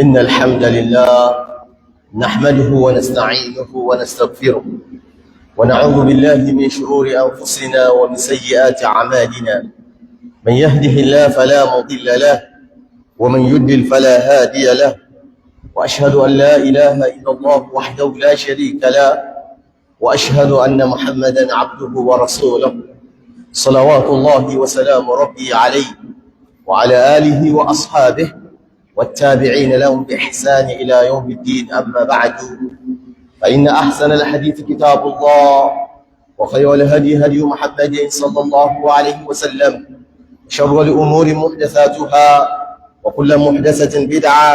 إن الحمد لله نحمده ونستعينه ونستغفره، ونعوذ بالله من شرور أنفسنا ومن سيئات أعمالنا. من يهده الله فلا مضل له، ومن يضلل فلا هادي له. وأشهد أن لا إله إلا الله وحده لا شريك له، وأشهد أن محمدا عبده ورسوله، صلوات الله وسلام ربي عليه وعلى آله وأصحابه والتابعين لهم بإحسان إلى يوم الدين. أما بعد، فإن أحسن الحديث كتاب الله، وخير الهدي هدي محمد صلى الله عليه وسلم، شر الأمور محدثاتها، وكل محدثة بدعة،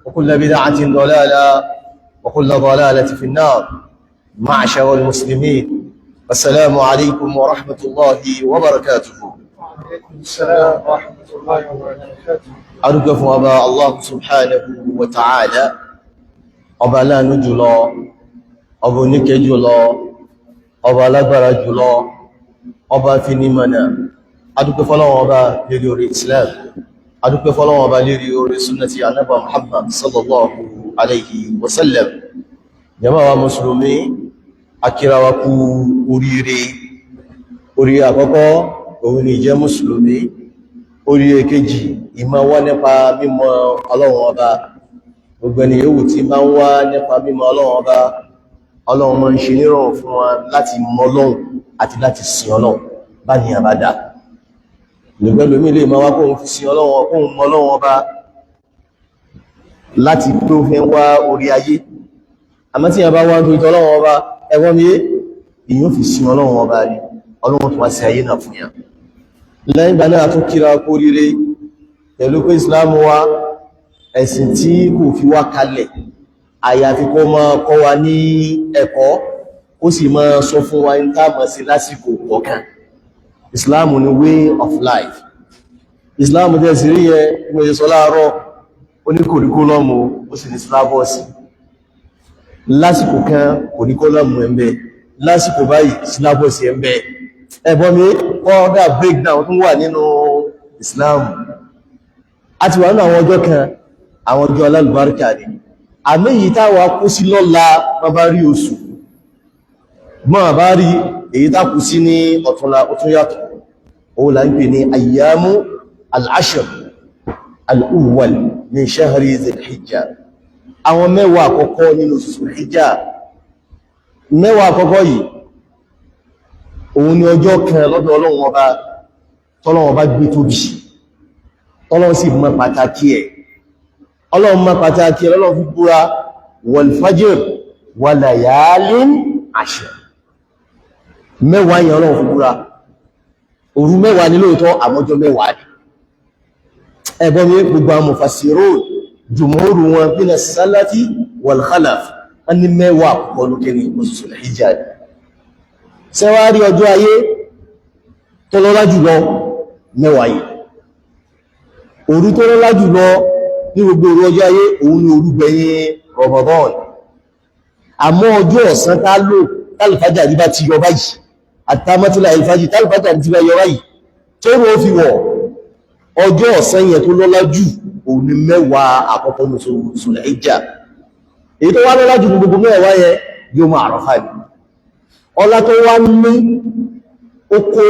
وكل بدعة ضلالة، وكل ضلالة في النار. معشر المسلمين، السلام عليكم ورحمة الله وبركاته. وعليكم السلام ورحمة الله وبركاته. Adúpẹ́ fún ọba Allah subhanahu wa ta'ala, ọba aláàánú jùlọ, ọba oníkẹ́ jùlọ, ọba alágbára jùlọ, ọba finimọ̀nà. Adúpẹ́ fọ́lọ́wọ́ ọba lérí orí Islam. Adúpẹ́ fọ́lọ́wọ́ ọba lérí orí sunnati anábà Muhammad sallallahu alayhi wasallam. Jama'a wa Mùsùlùmí, akírawa kú oríire. Oríire àkọ́kọ́ òun ni ìjẹ́ Mùsùlùmí. Oríire kejì, ìmọ̀ wá nípa mímọ̀ Ọlọ́run ọba. Gbogbo ẹni yòówù tí bá ń wá nípa mímọ̀ Ọlọ́run ọba, Ọlọ́run máa ń ṣe nírọ̀rùn fún wa láti mọ̀ Ọlọ́run àti láti sin Ọlọ́run bá ní àbádá. Lùgbẹ́lómi lè máa wá kóhun fi sin Ọlọ́run, kóhun mọ̀ Ọlọ́run ọba láti pé ó fẹ́ wá orí ayé. Àmọ́ tí a bá wá ń torí Ọlọ́run ọba, ẹwọ́n mi, ìyún fi sin Ọlọ́run ọba rí, Ọlọ́run tó wá sí ayé náà fún yà. Lẹ́yìn ìgbà náà, tún kíra kó ríre pẹ̀lú pé Islam wa, ẹ̀sìn tí kò fi wá kalẹ̀ àyàfi kó máa kọ́ wa ní ẹ̀kọ́, ó sì máa sọ fún wa ní táàmà sí lásìkò kọ̀ọ̀kan. Islam ni way of life. Islam jẹ́ sí rí yẹn, mo ṣe sọ láàárọ̀, ó ní curriculum, ó sì ní syllabus. Lásìkò kan, curriculum ẹ̀ ń bẹ. Lásìkò báyìí, syllabus ẹ̀ ń bẹ. Ẹ̀bọ́n mi, kọ́dà breakdown tún wà nínú Islam. A ti wà nínú àwọn ọjọ́ kan, àwọn ọjọ́ alálùbáríkà ni. Àmì èyí táwa kú sí lọ́la, wọ́n bá rí oṣù mọ́ bá rí, èyí tá kú sí ní ọ̀túnla, ó tún yàtọ̀. Òun là ń pè ní ayyamu al-ashr al-awwal min shahri zil-hijjah, àwọn 10 àkọ́kọ́ nínú oṣù Zil-Hijjah. 10 àkọ́kọ́ yìí, òun ni ọjọ́ kan lọ́dọ̀ Ọlọ́run ọba tọ́lọ́run ọba gbé tóbi, tọ́lọ́run sì mọ̀ pàtàkì ẹ̀. Ọlọ́run mọ̀ pàtàkì ẹ̀, Ọlọ́run fi búra: wal fajr wa layalin ashr. 10 yẹn, Ọlọ́run fi búra. Òru 10 ní lóòótọ́, àmọ́jọ́ 10 ni. Ẹ̀bọ́n mi, gbogbo àwọn mufassirun, jùmúrù wọn mina salafi wal khalaf, wọ́n ní 10 àkọ́kọ́ lókè ní oṣù Sulhijjah. Sẹ́wárí ọjọ́ ayé tó lọ́lá jùlọ, 10 yìí. Òru tó lọ́lá jùlọ ní gbogbo òru ọjọ́ ayé, òun ni òru gbẹ̀yìn Ramadan. Àmọ́ ọjọ́ ọ̀sán tá lò, tálùfájà rí bá ti yọ báyìí, àtàmọ́tílà ìfájì, tálùfájà ti bá yọ báyìí tó rò fi wọ̀, ọjọ́ ọ̀sán yẹn tó lọ́lá jù, òun ni 10 àkọ́kọ́ ní Sulhijjah. Èyí tó wá lọ́lá jù ní gbogbo 10 yẹn, yóò máa Àrọ́fà ní ọlá tó wá ní. Ó kó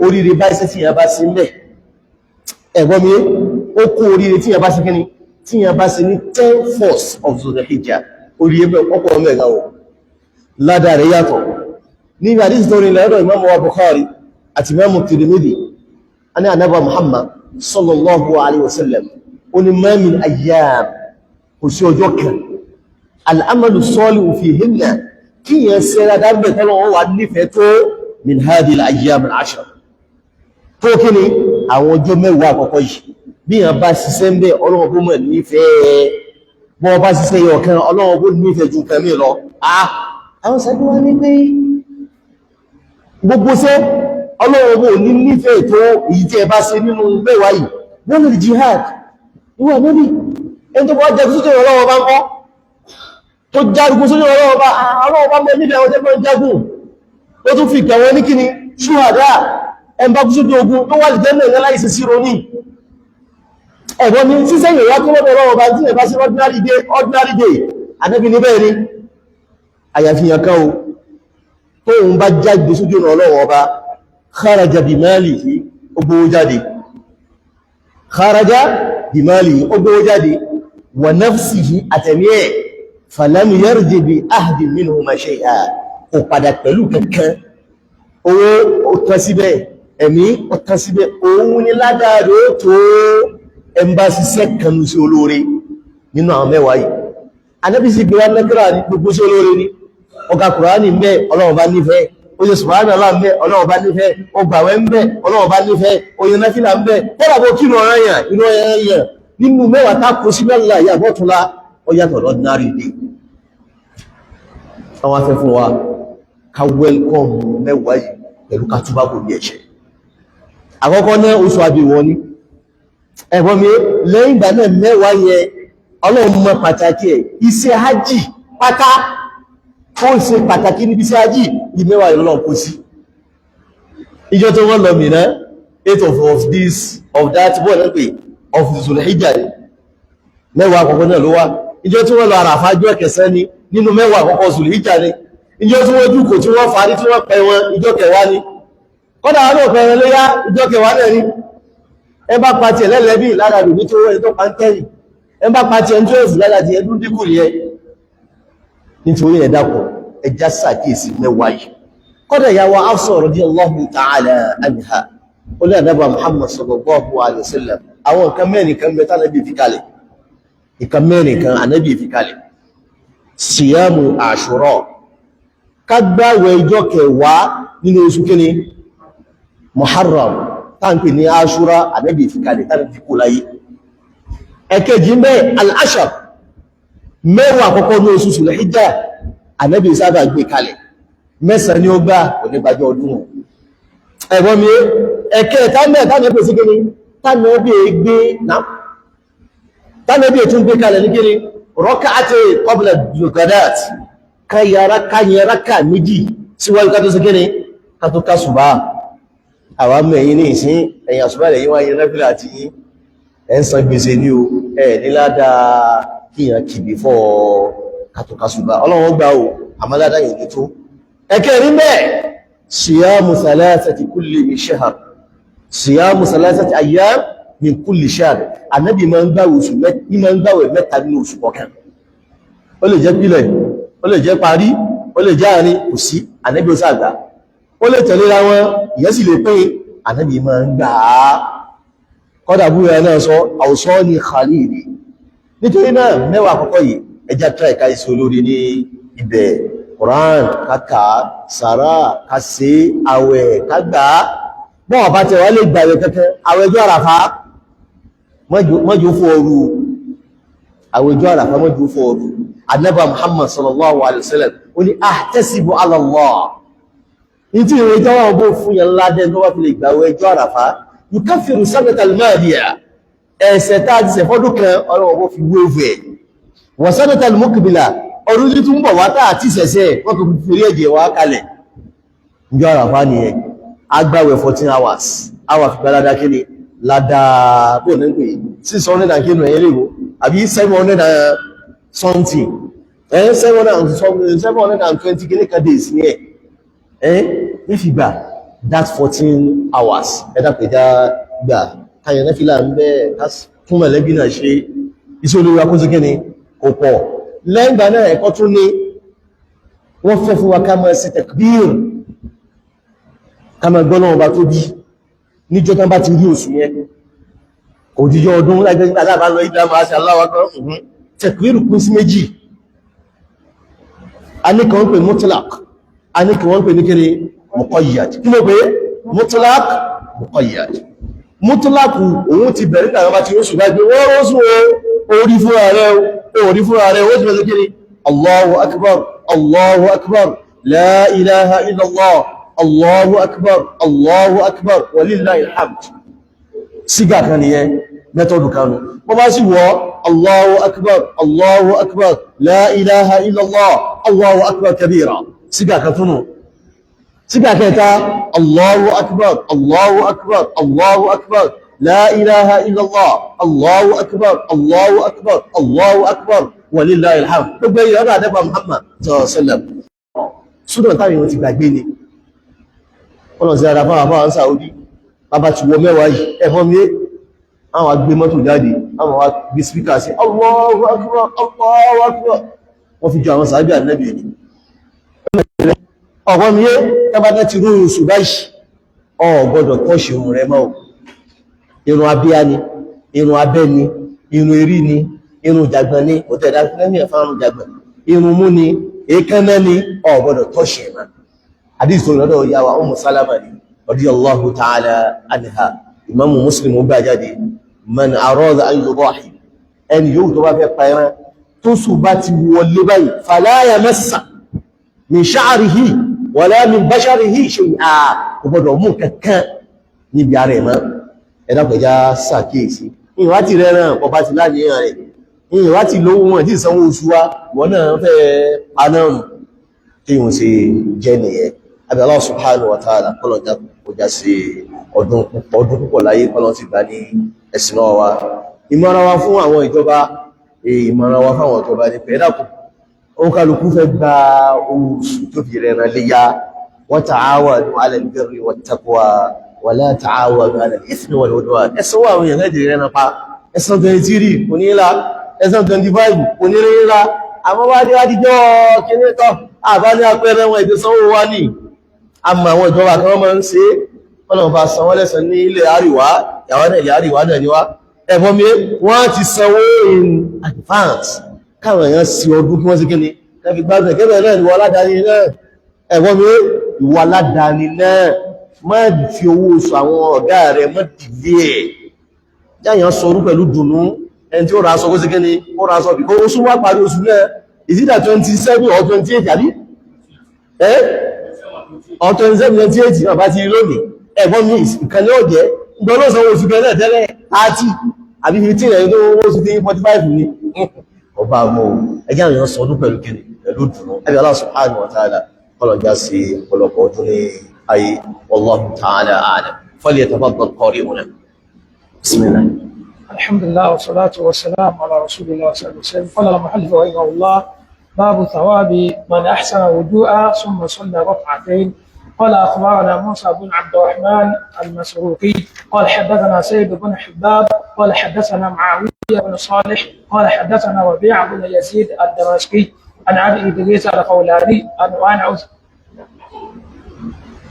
oríire bá iṣẹ́ tí yẹn bá sí mẹ́. Ẹ̀gbọ́n mi, ó kó oríire tí yẹn bá sí kíní, tí yẹn bá sí ní 10 first of Zulhijjah. Oríire mẹ́ ọ̀pọ̀ mẹ́ga wọ̀ ládàá rẹ̀ yàtọ̀. Níbi àdísì tó rìn lọ́dọ̀ Imam wa Bukhari àti Imam Tirmidhi, a ní ànábà Muhammad sallallahu alaihi wasallam, ó ní ma min ayyam, kò sí ọjọ́ kan, al-amalu salihu fihinna, kí yẹn sẹ́ra dábẹ̀ tọ́lọ́wọ́ wà nífẹ̀ẹ́ tó, min hadhihi al-ayyam al-ashr, tó kí ni àwọn ọjọ́ 10 àkọ́kọ́ yìí. Bí yẹn bá ṣiṣẹ́ ń bẹ́, Ọlọ́wọ́ bó mọ̀ nífẹ̀ẹ́. Bọ́ bá ṣiṣẹ́ yọ kan, Ọlọ́wọ́ bó nífẹ̀ẹ́ ju nǹkan mí lọ. Àwọn sẹ́bí wá ní pé gbogbo sẹ́ Ọlọ́wọ́ bó ní nífẹ̀ẹ́ tó èyí tí ẹ bá ṣe nínú 10 yìí. Wọ́n lè jihad ìwà níbi ẹni tó bá jagun sójú Ọlọ́wọ́ bá ń kọ́, tó jagun sójú Ọlọ́wọ́ bá, Ọlọ́wọ́ bá mọ́ nífẹ̀ẹ́ àwọn tẹ́gbọ́n jagun. Ó tún fi kẹwọn ní kíni ṣúhàdá, ẹn bá kú sójú ogun tó wà lè jẹ́ mẹ́rin láìsí sí ronú. Ẹ̀gbọ́n mi, ṣíṣẹ́ yẹn wá tó lọ́dọ̀ Ọlọ́run Ọba tí ẹ̀ bá ṣe ordinary day, ordinary day. Ànábì ní bẹ́ẹ̀ ni, àyàfihàn kan o, tóun bá jáde sójú ọ̀nà Ọlọ́run Ọba, kharaja bimalihi, ó gbówó jáde, kharaja bimalihi, ó gbówó jáde, wa nafsihi, àtẹ̀mí ẹ̀, falam yarji bi ahadin minhuma shay'a, kò padà pẹ̀lú kankan. Owó ó tán síbẹ̀, ẹ̀mí ó tán síbẹ̀. Òun ni ládàá ó tó ẹmbá ṣiṣẹ́ kanú sí olóore nínú àwọn 10 yìí. Anábì sì gbé wá nẹ́kírà ní gbogbo sí olóore ní ọ̀gá Kùránì ń bẹ, Ọlọ́run bá nífẹ̀ẹ́. Ó ṣe subhanallah ń bẹ, Ọlọ́run bá nífẹ̀ẹ́. Ó gbàwẹ̀ ń bẹ, Ọlọ́run bá nífẹ̀ẹ́. Ó yan náfìlà ń bẹ, kọ́lá bó kírun ọ̀rọ̀ yàn inú ọ̀rọ̀ yàn nínú 10 tá kó sí mẹ́lá ìyá àbọ̀túnlá, ó yàtọ̀ ordinary day. Àwọn afẹ́ fún wa ká welcome 10 yìí pẹ̀lú ká túbá kò ní ẹ̀ṣẹ̀. Àkọ́kọ́ náà, oṣù àbíwọ̀ ni, ẹ̀gbọ́n mi. Lẹ́yìn ìgbà náà, 10 yẹn, Ọlọ́run mọ pàtàkì ẹ̀. Iṣẹ́ hajj pátá ó ṣe pàtàkì níbi iṣẹ́ hajj ní 10 ìlọ́lọ́run kó sí. Ìjọ tó wọ́n lọ mìíràn, eight of this of that bọ́ọ̀ náà pé of Zulhijjah ni, 10 àkọ́kọ́ náà ló wá. Ìjọ tí wọ́n lọ Àràfá, ọjọ́ kẹsàn ni nínú 10 àkọ́kọ́ Zulhijjah ni. Ìjọ tí wọ́n jùkò, tí wọ́n farí, tí wọ́n pẹ̀ wọn, ìjọ kẹwàá ni. Kọ́dà wọn náà pẹ̀rẹ̀ léyá, ìjọ kẹwàá náà ni. Ẹ bá pa tiẹ̀ lẹ́lẹ́bí lára rẹ̀ nítorí ẹni tó pa ń tẹ́yìn, ẹ bá pa tiẹ̀ ń 12 lára tiẹ̀ ẹdún dínkù ẹ. Nítorí ẹ dákun, ẹjá sàkíyèsí 10 yìí. Kọ́dà ìyàwó Hafsa radiyallahu ta'ala anha, ó lé àdábà Muhammad sallallahu alayhi wa sallam, àwọn nǹkan mẹ́rin kan bẹ tánàbí fi kalẹ̀, nǹkan mẹ́rin kan ànábì fi kalẹ̀. Siyamu Ashura, ká gbààwẹ̀ ìjọ kẹwàá nínú oṣù kíní, Muharram, táǹpì ní Ashura, ànábì fi kalẹ̀ tánàbí fi kó láyé. Ẹ̀kejì mẹ́ al-ashar, 10 àkọ́kọ́ ní oṣù Sulhijjah, ànábì sábà gbé kalẹ̀. 9 ni ó gbà, kò ní gbàjọ́ ọdún. Ẹ̀gbọ́n mi, ẹ̀kẹta mẹ́ tánàbí sí kíní, tánàbí gbé náà, tánàbí tún gbé kalẹ̀ ní kíní, rak'ati qabla al-ghadat, káyàrá káyàrá méjì síwájú ká tó sí kíní, ká tó ká ṣùbá. Àwọn mẹ́yìn ní ìsín ẹ̀yìn àṣùbá lẹ́yìn wáyé náfìlà àti yín, ẹ̀ ń san gbèsè ní o, ẹ̀ níládàá kíyàn kìbì fọ́ ká tó ká ṣùbá. Ọlọ́run gbà o, àmọ́ ládàá yìí ní tó. Ẹ̀kẹ́rin bẹ́ẹ̀, siyamu thalathati kulli min shahr, siyamu thalathati ayyam min kulli shahr. Ànábì máa ń gbàwẹ̀ oṣù, máa ń gbàwẹ̀ 3 nínú oṣù kọ̀ọ̀kan. Ó lè jẹ́ pílẹ̀, ó lè jẹ́ parí, ó lè jẹ́ àárín, kò sí, Ànábì ó sàgbà. Ó lè tẹ̀léra wọn, ìyẹn sì lè pín. Ànábì máa ń gbà á. Kọ́dà búrẹ́ náà sọ awsani khalili. Nítorí náà, 10 àkọ́kọ́ yìí, ẹjá try ká iṣẹ́ olórí ní ibẹ̀. Quran kàkà, sàrà kàṣe, àwẹ̀ kágbà. Bọ́ọ̀ bá tẹ̀ wá lè gbàwẹ̀ kankan, àwẹ̀ ọjọ́ Àràfá mọ́jú fún ọrú, àwẹ̀ ọjọ́ Àràfá mọ́jú fún ọrú. Ànábì Muhammad sallallahu alaihi wasallam ó ní ahtasibu ala Allah, ní tí ìrìn ìjọba bó fún yẹn ládẹ́ tó wá fi lè gbàwẹ̀ ọjọ́ Àràfá, yukaffiru sanata al-madiya, ẹ̀ṣẹ̀ tá a ti ṣẹ̀ fọ́dún kan, Ọlọ́run bó fi wéèvù ẹ̀, wa sanata al-muqbila, ọdún tí tún bọ̀ wá tá àti ṣẹ̀ṣẹ̀, wọ́n kò fi rí ẹ̀jẹ̀ wá kalẹ̀. Ìjọ Àràfá nìyẹn. Agbáwẹ̀ 14 hours, àwà fi gbáládá kí ni ládàá bó ní pé 600 and kí nù ẹ̀yẹ́ léwo àbí 700 and something, ẹ̀ 720 kí ní kan days ní ẹ̀ ẹ́ ní fi gbà that 14 hours. Ẹ̀dá pẹ̀já gbà káyọ̀ náà fìlà ń bẹ́ ká fún mọ̀lẹ́bí náà ṣe iṣẹ́ olórí akóso kí ni kò pọ̀. Lẹ́yìn ìgbà náà, ẹ̀kọ́ tún ní wọ́n fẹ́ fún wa ká máa ṣe takbir, ká máa gbọ́ náà ọba tó bí níjọ́ tán bá ti rí oṣù yẹn, òjíjọ́ ọdún láìpẹ́ nígbà tá a bá lọ ìdá máa ṣe Allahu Akbar. Takbir pín sí méjì. A ní kan ń pè mutlaq, a ní kan wọ́n pè ní kiri muqayyad. Kí ló pé mutlaq, muqayyad? Mutlaq, òun ti bẹ̀rẹ̀ nígbà bá ti róṣù báyìí pé wọ́n róṣù o, orí fúnra rẹ̀ o, orí fúnra rẹ̀ ó ti bẹ̀rẹ̀ kiri Allahu akbar, Allahu akbar, la ilaha illallah, Allahu akbar, Allahu akbar, walillahil hamd. Sígà kan nìyẹn, method kanu. Bọ́ bá sì wọ́ Allahu akbar, Allahu akbar, la ilaha illallah, Allahu akbar kabira, sígà kan túnù. Sígà kẹta, Allahu akbar, Allahu akbar, Allahu akbar, La ilaha illallah, Allahu akbar, Allahu akbar, Allahu akbar, walillahil hamd. Gbogbo ẹ̀yìn ọ̀dọ̀ àdẹ́gbà Muhammad sallallahu alaihi wasallam. Súnà táwọn èèyàn ti gbàgbé ni. Wọ́n lọ sí ara fáwọn afáwọn Saudi, bàbá ti wọ mẹ́wàá yìí, ẹ̀fọ́n mi, àwọn agbé mọ́tò jáde, àwọn agbé spíkà sí, Allahu akbar, Allahu akbar. Wọ́n fi jọ àwọn sàábì ànábì ni. Ọ̀pọ̀ mi yé, tẹ́bátẹ́ ti rúrù oṣù báyìí, o gbọ́dọ̀ tọ́ṣì irun rẹ mọ́ o. Irun abíyá ni, irun abẹ́ ni, irun erí ni, irun jàgbọ̀n ni, kò tẹ̀dá lẹ́yìn ẹ̀fà irun jàgbọ̀n, irun mú ni, èékánná ni, o gbọ́dọ̀ tọ́ṣì ẹ̀ mọ́. Hadith tó lọ́dọ̀ ìyá wa Ummu Salama ni, radiyallahu ta'ala anha, Imamu Muslim gbà jáde, man arada an yudahi, ẹni yóò tó bá fẹ́ pa ẹran, tó sùn bá ti wọlé báyìí, fala yamassa min sha'rihi wala min basharihi shay'a, kò gbọdọ̀ mú kankan níbi ara ẹ̀ mọ́. Ẹ̀dàpẹ̀já sàkíyèsí, ìwá ti rẹ̀ràn ọba ti láàrin rẹ̀, ìwá ti lówó wọn tí ìsanwó oṣù wa, wọ́n náà fẹ́ panáàrùn tí wọ́n ṣe jẹ́ nìyẹn. Àbí Allah subhanahu wa ta'ala kọlọ̀já kọjá sí ọdún púpọ̀ láyé, kọlọ̀ ti gbà ní ẹ̀sìn náà wa. Ìmọ̀ràn wa fún àwọn ìjọba, ìmọ̀ràn wa fún àwọn ìjọba ní pé ẹ̀dàkùn, ó kálukú fẹ́ gba oṣù tó fi rẹ̀ràn léyà. Wa ta'awanu 'ala al-birri wat-taqwa wa la ta'awanu 'ala al-ithmi wal-'udwan. Ẹ̀sán wà àwọn èèyàn lẹ́jẹ̀ rẹ̀ràn pa, ẹ̀sán 23 kò ní la, ẹ̀sán 25 kò ní rí la. Àmọ́ wá dé wádìíjọ́ kíní tọ́ àbá ní apẹẹrẹ wọn ètò sanwó wá ní àmọ́ àwọn ìjọba kan máa ń ṣe é, ọlọ́run bá san wọ́n lẹ́san ní ilẹ̀ àríwá, ìyàwó náà ilẹ̀ àríwá náà ni wá. Ẹ̀fọ́ mi, wọ́n ti sanwó in advance káwọn èèyàn sí ọdún kí wọ́n sí kíni kẹfì gbádùn ẹ̀kẹ́bẹ̀ náà. Ìwọ aládàáni náà, ẹ̀fọ́ mi, ìwọ aládàáni náà, má fi owó oṣù àwọn ọ̀gá rẹ̀, má dìlé ẹ̀, jáyàn sọ orú pẹ̀lú dùnú. Ẹni tí ó ra aṣọ kó sí kíni, ó ra aṣọ bí kó oṣù wá parí oṣù náà, is it that 27 or 28 àbí ẹ́ or 27 28 náà bá ti rí lónìí? Ẹ̀gbọ́n mi, ìkànnì ọ̀jẹ́ ìgbọ́n ló sanwó oṣù kẹ́lẹ̀ tẹ́lẹ̀ 30 àbí 15, ẹ̀yìn tó owó oṣù tí 45 ní ọba mọ́. Ẹjẹ́ àwọn èèyàn sọ ọdún pẹ̀lú kíni, pẹ̀lú dùnú. Ẹbí Allah subhanahu wa ta'ala kọlọ̀já sí ọ̀pọ̀lọpọ̀ ọdún ní ayé. Wallahu ta'ala a'lam. Falyatafaddal qari'una. Bismillah. الحمد لله والصلاة والسلام على رسول الله صلى الله عليه وسلم. قال المؤلف رحمه الله: باب ثواب من أحسن وضوءا ثم صلى ركعتين. قال أخبرنا موسى بن عبد الرحمن المسروقي قال حدثنا سيد بن حباب قال حدثنا معاوية بن صالح قال حدثنا ربيع بن يزيد الدمشقي عن أبي إدريس الخولاني عن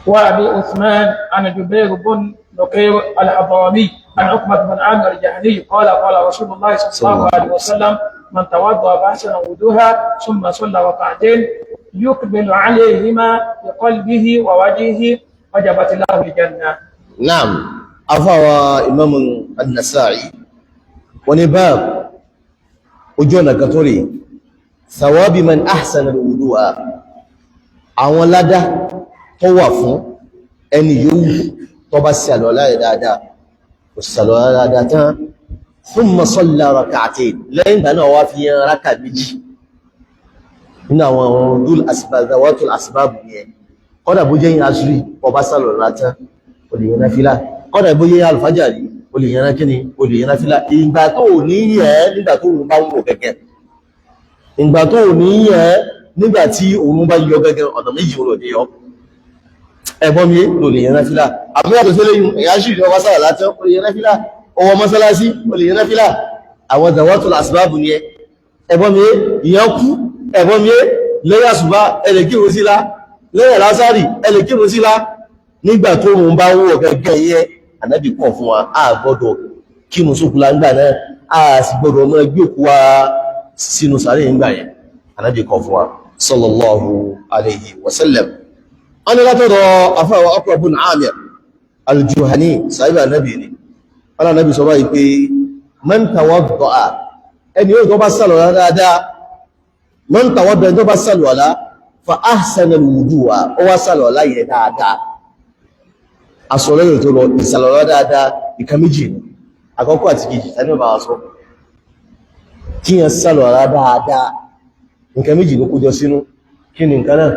وأبي عثمان عن جبير بن نقير الحضرمي عن عقبة بن عامر الجهني قال: قال رسول الله صلى الله عليه وسلم: من توضأ فأحسن وضوءها ثم صلى ركعتين يقبل عليهما بقلبه ووجهه وجبت له الجنة. Naam, afáwa Imam An-Nasa'i, wọ́n ní báàb ojú ọ̀nà kan tó rí thawabi man ahsana al-wudu'a, àwọn ládá tó wà fún ẹni yòówù tó bá sí àlùwàlá rẹ̀ dáadáa, kò sí àlùwàlá dáadáa tán, thumma salla rak'atayn, lẹ́yìn ìgbà náà wá fi yan rákà méjì nínú àwọn dul asbab, zawatul asbab yẹn. Kọ́dà bó jẹ́ yín asuri, ọba sàlùwàlá tán, o lè yan náfílà. Kọ́dà bó jẹ́ alfajari, o lè yan kíni, o lè yan náfílà. Ìgbà tó ò ní yẹ, nígbà tó òun bá ń wò gẹ́gẹ́, ìgbà tó ò ní yẹ, nígbà tí òun bá yọ gẹ́gẹ́, ọ̀nà méjì òun ò ní yọ. Ẹ̀gbọ́n mi, ló lè yan náfílà. Àmì yàtọ̀ sí lẹ́yìn ẹ̀yà ṣì ní ọba sàlùwàlá tán, o lè yan náfílà. Ọwọ́ mọ́sálásí, o lè yan náfílà. Àwọn zawatul asbab ni ẹ. Ẹ̀gbọ́n mi, ìyẹn kú. Ẹ̀gbọ́n mi, lẹ́yìn àsùbá, ẹ lè kírun sílá, lẹ́yìn lásàrì, ẹ lè kírun sílá. Nígbà tó rùn bá wọ̀ gẹ́gẹ́ yẹ, ànábì kọ̀ fún wa, a gbọ́dọ̀ kírun sókùlá ńgbà náà, a sì gbọ́dọ̀ mọ́ ẹgbẹ́ òkú wa sínú sàárè ńgbà yẹn. Ànábì kọ̀ fún wa, sallallahu alayhi wa sallam. Wọ́n ní látọ̀dọ̀ afáwà Uqba ibn Amir al-Juhani, sàíbà ànábì ni, wọ́n ànábì sọ báyìí pé man tawadda'a, ẹni yóò tó bá sàlùwàlá dáadáa, man tawadda'a, ẹni tó bá sàlùwàlá, fa ahsana al-wudu'a, ó wá sàlùwàlá yẹn dáadáa. Asọ̀lẹ́yìn tó lọ ìsàlùwàlá dáadáa, ìkan méjì ni, àkọ́kọ́ àti kejì tàbí ọba sọ kí yẹn sàlùwàlá dáadáa, nǹkan méjì ló kójọ sínú. Kí ni nǹkan náà?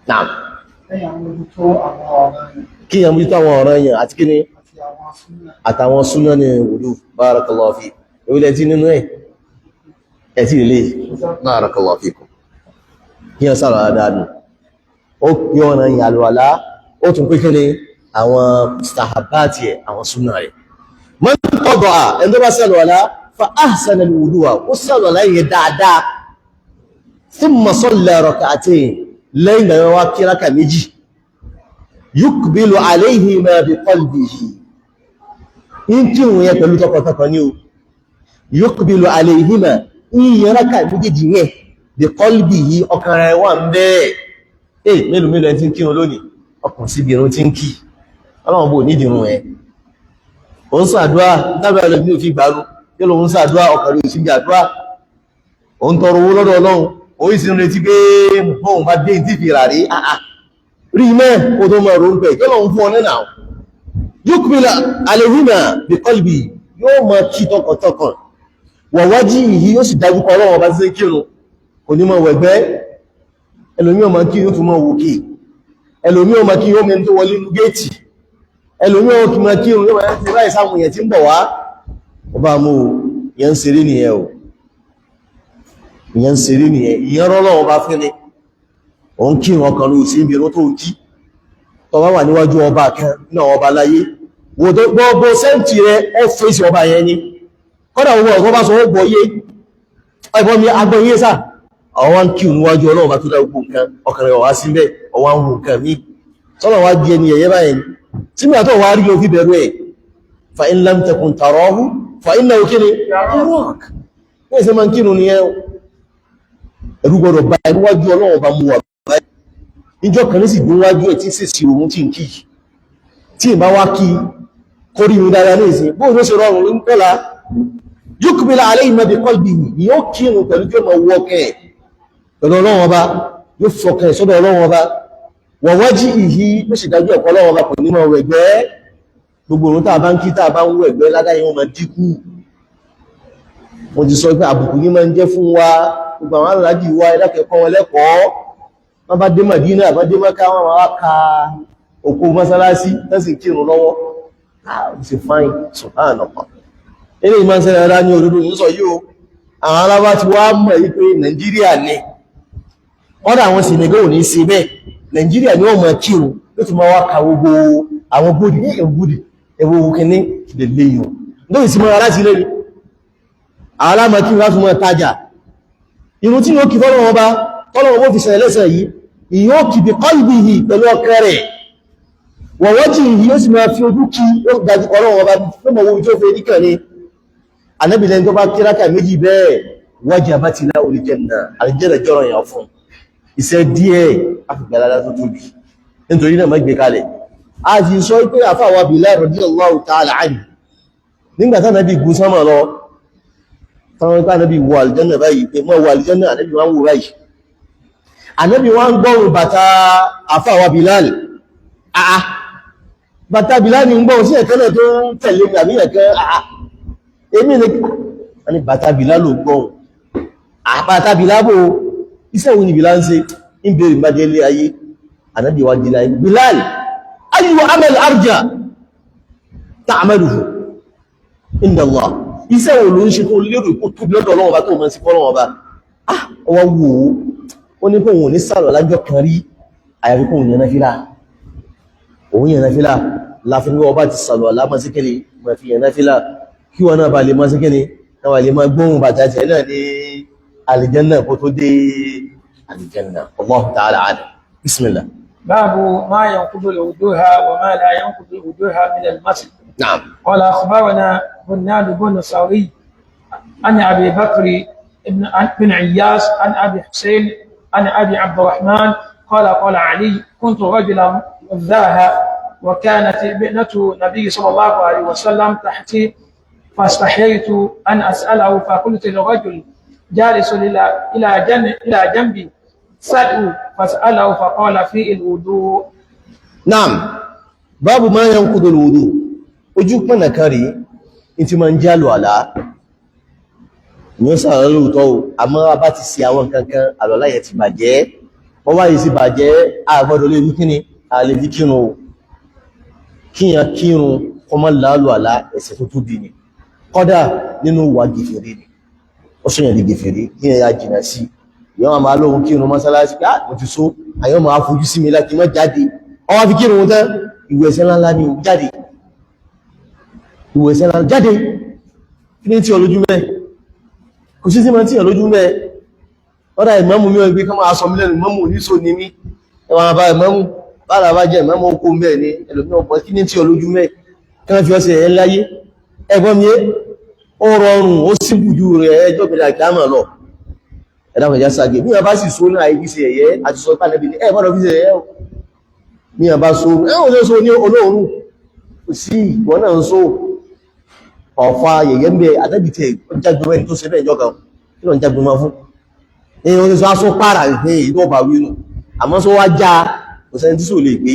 Naam. Lẹ́yìn àwọn mójútó àwọn ọ̀ràn yẹn Kí yẹn mójútó àwọn ọ̀ràn yẹn àti kí ni? Àti Àtàwọn súnà ní wudu. Barakallahu fi orílẹ̀ tí nínú ẹ̀ ẹ̀ tí ilé. Barakallahu fikum. Kí ẹ sára dáadùn ó pí ọ̀nà ìyàlùwàlá, ó tún pé kí ni àwọn mustahabati ẹ̀, àwọn súnà rẹ̀. Man qada'a, ẹni tó bá sàlùwàlá, fa ahsana al-wudu'a, ó sàlùwàlá yẹn dáadáa, thumma salla rak'atayn, lẹ́yìn ìgbà yẹn wá kí rákà méjì, yuqbilu alayhima bi qalbihi, ń kírun yẹn pẹ̀lú tọkàntọkàn ní o, yuqbilu alayhima, ń yẹn rákà méjèèjì yẹn, bi qalbihi, ọkàn rẹ̀ wà ń bẹ́ẹ̀. Eh, mélòó mélòó ẹni tí ń kírun lónìí, ọkàn síbi irun tí ń kí, ọlọ́run bò nídìí irun ẹ̀. Ó ń ṣàdúrà dábàá ẹlòmí ò fi gbàrú yóò lòun ń ṣàdúrà, ọkàn rẹ̀ ò sí àdúrà. Ó ń tọrọ owó lọ́dọ̀ ọlọ́run, ó sì ń retí pé bóun bá dé tí fi rà rí àà rí mẹ́ kó tó mọ̀ rò ń pẹ̀ kí ọlọ́run fún ọ nínà. Yukbilu alayhima bi qalbi, yóò mọ kí tọkàntọkàn, wa wajhihi, yóò sì dájú kọ ọlọ́run ọba sí kírun, kò ní mọ wẹ̀gbẹ́. Ẹlòmí ọmọ kí yóò tún mọ wòkè, ẹlòmí ọmọ kí yóò mẹ́rin tó wọlé inú géètì, ẹlòmí ọmọ kí yóò máa ti ráì sáwọn èèyàn tí ń bọ̀ wá. Ọba mú ìyẹn ń ṣeré nìyẹn o, ìyẹn ń ṣeré nìyẹn, ìyẹn rọ́lọ́ ọba fún ni. Òun kí wọn kan ló sí ibi irun tó ń kí, tó bá wà níwájú ọba kan náà, ọba láyé wò tó gbogbo sẹ́ǹtì rẹ, ó fèsì ọba yẹn ni. Kọ́dà owó ọ̀gọ́ bá sọ ó gbọ́ yé ẹ̀bọ́n mi agbọ́ yé sà. Àwọn wá ń kí níwájú ọlọ́run bá tó dá gbogbo nǹkan, ọkàn rẹ̀ wá síbẹ̀, ọwá ń wo nǹkan mi sọ́nà wá di ẹni ẹ̀yẹ́ báyìí tí mi àtọ̀ wá rí ló fi bẹ̀rù ẹ̀. Fa in lam takun tarahu fa innahu kíni yarak. Ní ẹ̀sẹ̀ máa ń kírun nìyẹn, ẹ̀rù gbọ́dọ̀ bá ẹ níwájú ọlọ́run bá mú wà báyìí. Níjọ́ kan ní sì dún wájú ẹ̀ tí sì òun tí ń kí, tí ì bá wá kí kórí mi dára ní ìsìn, bóun ló ṣe rọrùn ń pẹ́la. Yukbilu alayhi bi qalbihi, yóò kírun pẹ̀lú tí ó mọ̀ wọ́kẹ́ pẹ̀lú ọlọ́run ọba, yóò fọkàn sọ́dọ̀ ọlọ́run ọba, wa wajhihi, ló sì dájú ẹ̀kọ́ ọlọ́run ọba, kò ní mọ̀ wẹ̀gbẹ́. Gbogbo òun tá a bá ń kí, tá a bá ń wẹ̀gbẹ́, ládáyé wọn máa dínkù. Mo ti sọ pé àbùkù yìí máa ń jẹ́ fún wa. Gbogbo àwọn aláàjì wa, ẹlẹ́kẹ̀ẹ́kọ́ wọn lẹ́kọ̀ọ́, wọ́n bá dé Mádínà, bá dé Mákà, wọ́n máa ka òkú mọ́sálásí tẹ́sì kírun lọ́wọ́. Ah, ó sì fáìn, subhanallah. Ilé ìmọ̀ ṣẹlẹ̀ rárá ní òdodo ní sọ yìí o. Àwọn alábá ti wá mọ̀ yí pé Nàìjíríà ni ọ̀dọ̀ àwọn Senegal ò ní sí bẹ́ẹ̀. Nàìjíríà ni wọ́n mọ̀ kírun, ló ti máa wá ka gbogbo àwọn gbòdì ní ìgbòdì ẹwọ́ kìíní lè léyìn lóyìn sí mọ́ra láti lé ní àwọn alámọ̀ kí wọ́n tún mọ́ tajà. Irun tí yóò kí fọ́lọ́wọ́ bá tọ́lọ́wọ́ bó fi ṣẹlẹ̀ lẹ́sẹ̀ yìí, ìyóò kì bí qalbihi, pẹ̀lú ọkàn rẹ̀, wa wajhihi, yóò sì máa fi ojú kí, ó dájú ọlọ́wọ́ bá fún mọ̀ ojú tó fẹ́ níkàn ni. Anábìlẹ̀ tó bá kíráka méjì bẹ́ẹ̀, wajabati lahu al-janna, àlìjẹ́nà jọ́rọ̀ yàn fún iṣẹ́ díẹ̀ àfìgbàlára tó tóbi. Nítorí náà má gbé kalẹ̀. A ti sọ pé àfáwà Bilal radiyallahu ta'ala anhu, nígbà tá nàbí gun sánmà lọ, táwọn ipá nàbí wọ àlìjẹ́nà báyìí pé mọ́ wọ àlìjẹ́nà, ànábì wọ́n wò báyìí, ànábì wọ́n gbọ́rùn bàtà àfáwà Bilal. Àà, bàtà Bilal ní gbọ́rùn sí ẹ̀kẹ́ náà tó ń tẹ̀lé àbí ẹ̀kẹ́. Àà, èmi ní bàtà Bilal ló gbọ́rùn. Àbàtà Bilal bò, iṣẹ́ wo ni Bilal ń ṣe? Ń bèèrè bá dé ilé ayé, ànábì wá di láyé, Bilal, ayu amal arja ta'maluhu inda Allah, iṣẹ́ wo ló ń ṣe tó lérò kó tóbi lọ́dọ̀ Ọlọ́run Ọba tó mọ̀ sí fọ́lọ́run Ọba? Ah, ọwọ́ wò ó, ó ní pé òun ò ní sàlọ̀ lájọ́ kan rí àyàfi kó òun yẹn náfìlà, òun yẹn náfìlà. Láfi ní ọba ti sàlọ̀ lámọ́ sí kíni mọ̀ fi yẹn náfìlà, kí wọn náà bá lè mọ́ sí kíni náà wà lè mọ́ gbóhùn bàtà tẹ̀ náà ní àlìjẹ́nà kó tó dé àlìjẹ́nà. Allahu ta'ala a'lam. Bismillah. باب ما ينقض الوضوء وما لا ينقض الوضوء من المسح. Naam. قال أخبرنا بناد بن سوري عن أبي بكر بن عياس عن أبي حسين عن أبي عبد الرحمن قال قال علي: كنت رجلا ذاها، وكانت ابنة النبي صلى الله عليه وسلم تحتي، فاستحييت أن أسأله، فقلت لرجل جالس إلى جنبي: سأله، فسأله فقال: في الوضوء. Naam. Báàbù ma yanqudu al-wudu, ojú pọ̀nà kan rí ní tí ma ń jálù àlá ní ó sàrọ̀ lóòótọ́ o, àmọ́ a bá ti ṣe àwọn kankan, àlọ́lá yẹn ti bàjẹ́. Wọ́n wáyé sí bàjẹ́, a gbọ́dọ̀ lè rí kíni, a lè fi kírun o, kíyàn kírun. Kọmọ láàlù àlá, ẹ̀ṣẹ̀ tó tóbi ni. Kọ́dà nínú wà gèfèrè ni, ó sọ̀yàn di gèfèrè kí ẹ ya jìnà sí. Ìyọ́n máa lóhun kírun mọ́sálásí, á mo ti so àyọ́ máa fojú sí mi láti má jáde. Ọwá fi kírun tán, ìwẹ̀ ẹ̀ṣẹ̀ ńláńlá ni, jáde. Ìwẹ̀ ẹ̀ṣẹ̀ ńláńlá, jáde. Kí ní tí ọlójú mẹ́? Kò sí sí máa tí ọlójú mẹ́. Ọ̀dà ìmámù mi ò gbé kán máa sọ mí lẹ́nu. Ìmámù oníṣò ni mí, ẹwà bá ìmámù bára bá jẹ́ ìmámù okó mẹ́ ni ẹlòmí ọ̀pọ̀. Kí ní tí ọlójú mẹ́? Kí wọ́n fi ọsẹ̀ ẹ̀ láyé ẹgbọ́n mi, ó rọrùn, ó síbù ju rẹ̀ ẹjọ́ gbẹ̀dẹ̀ àkíámà lọ. Ẹ̀dá kan já ságé bí wọ́n bá sì só náà, ibi ṣe ẹ̀yẹ àti sọ pàdé bí ẹ gbọ́dọ̀ fi ṣe ẹ̀yẹ o. Bí wọ́n bá so ẹ̀ ò sọ ní olóòórùn kò sí, ìwọ náà ń so ọ̀fà yẹ̀yẹ́ ń bẹ. Àtẹ́bìtẹ̀ jágbe mẹ́rin tó ṣe bẹ́ẹ̀ jọ kan, kí ló ń jágbe máa fún ní wọ́n ti sọ aṣọ pààrà ní ìlú ọba wínú, àmọ́ sọ wá já, kò sẹ́ni tí sò lè gbé.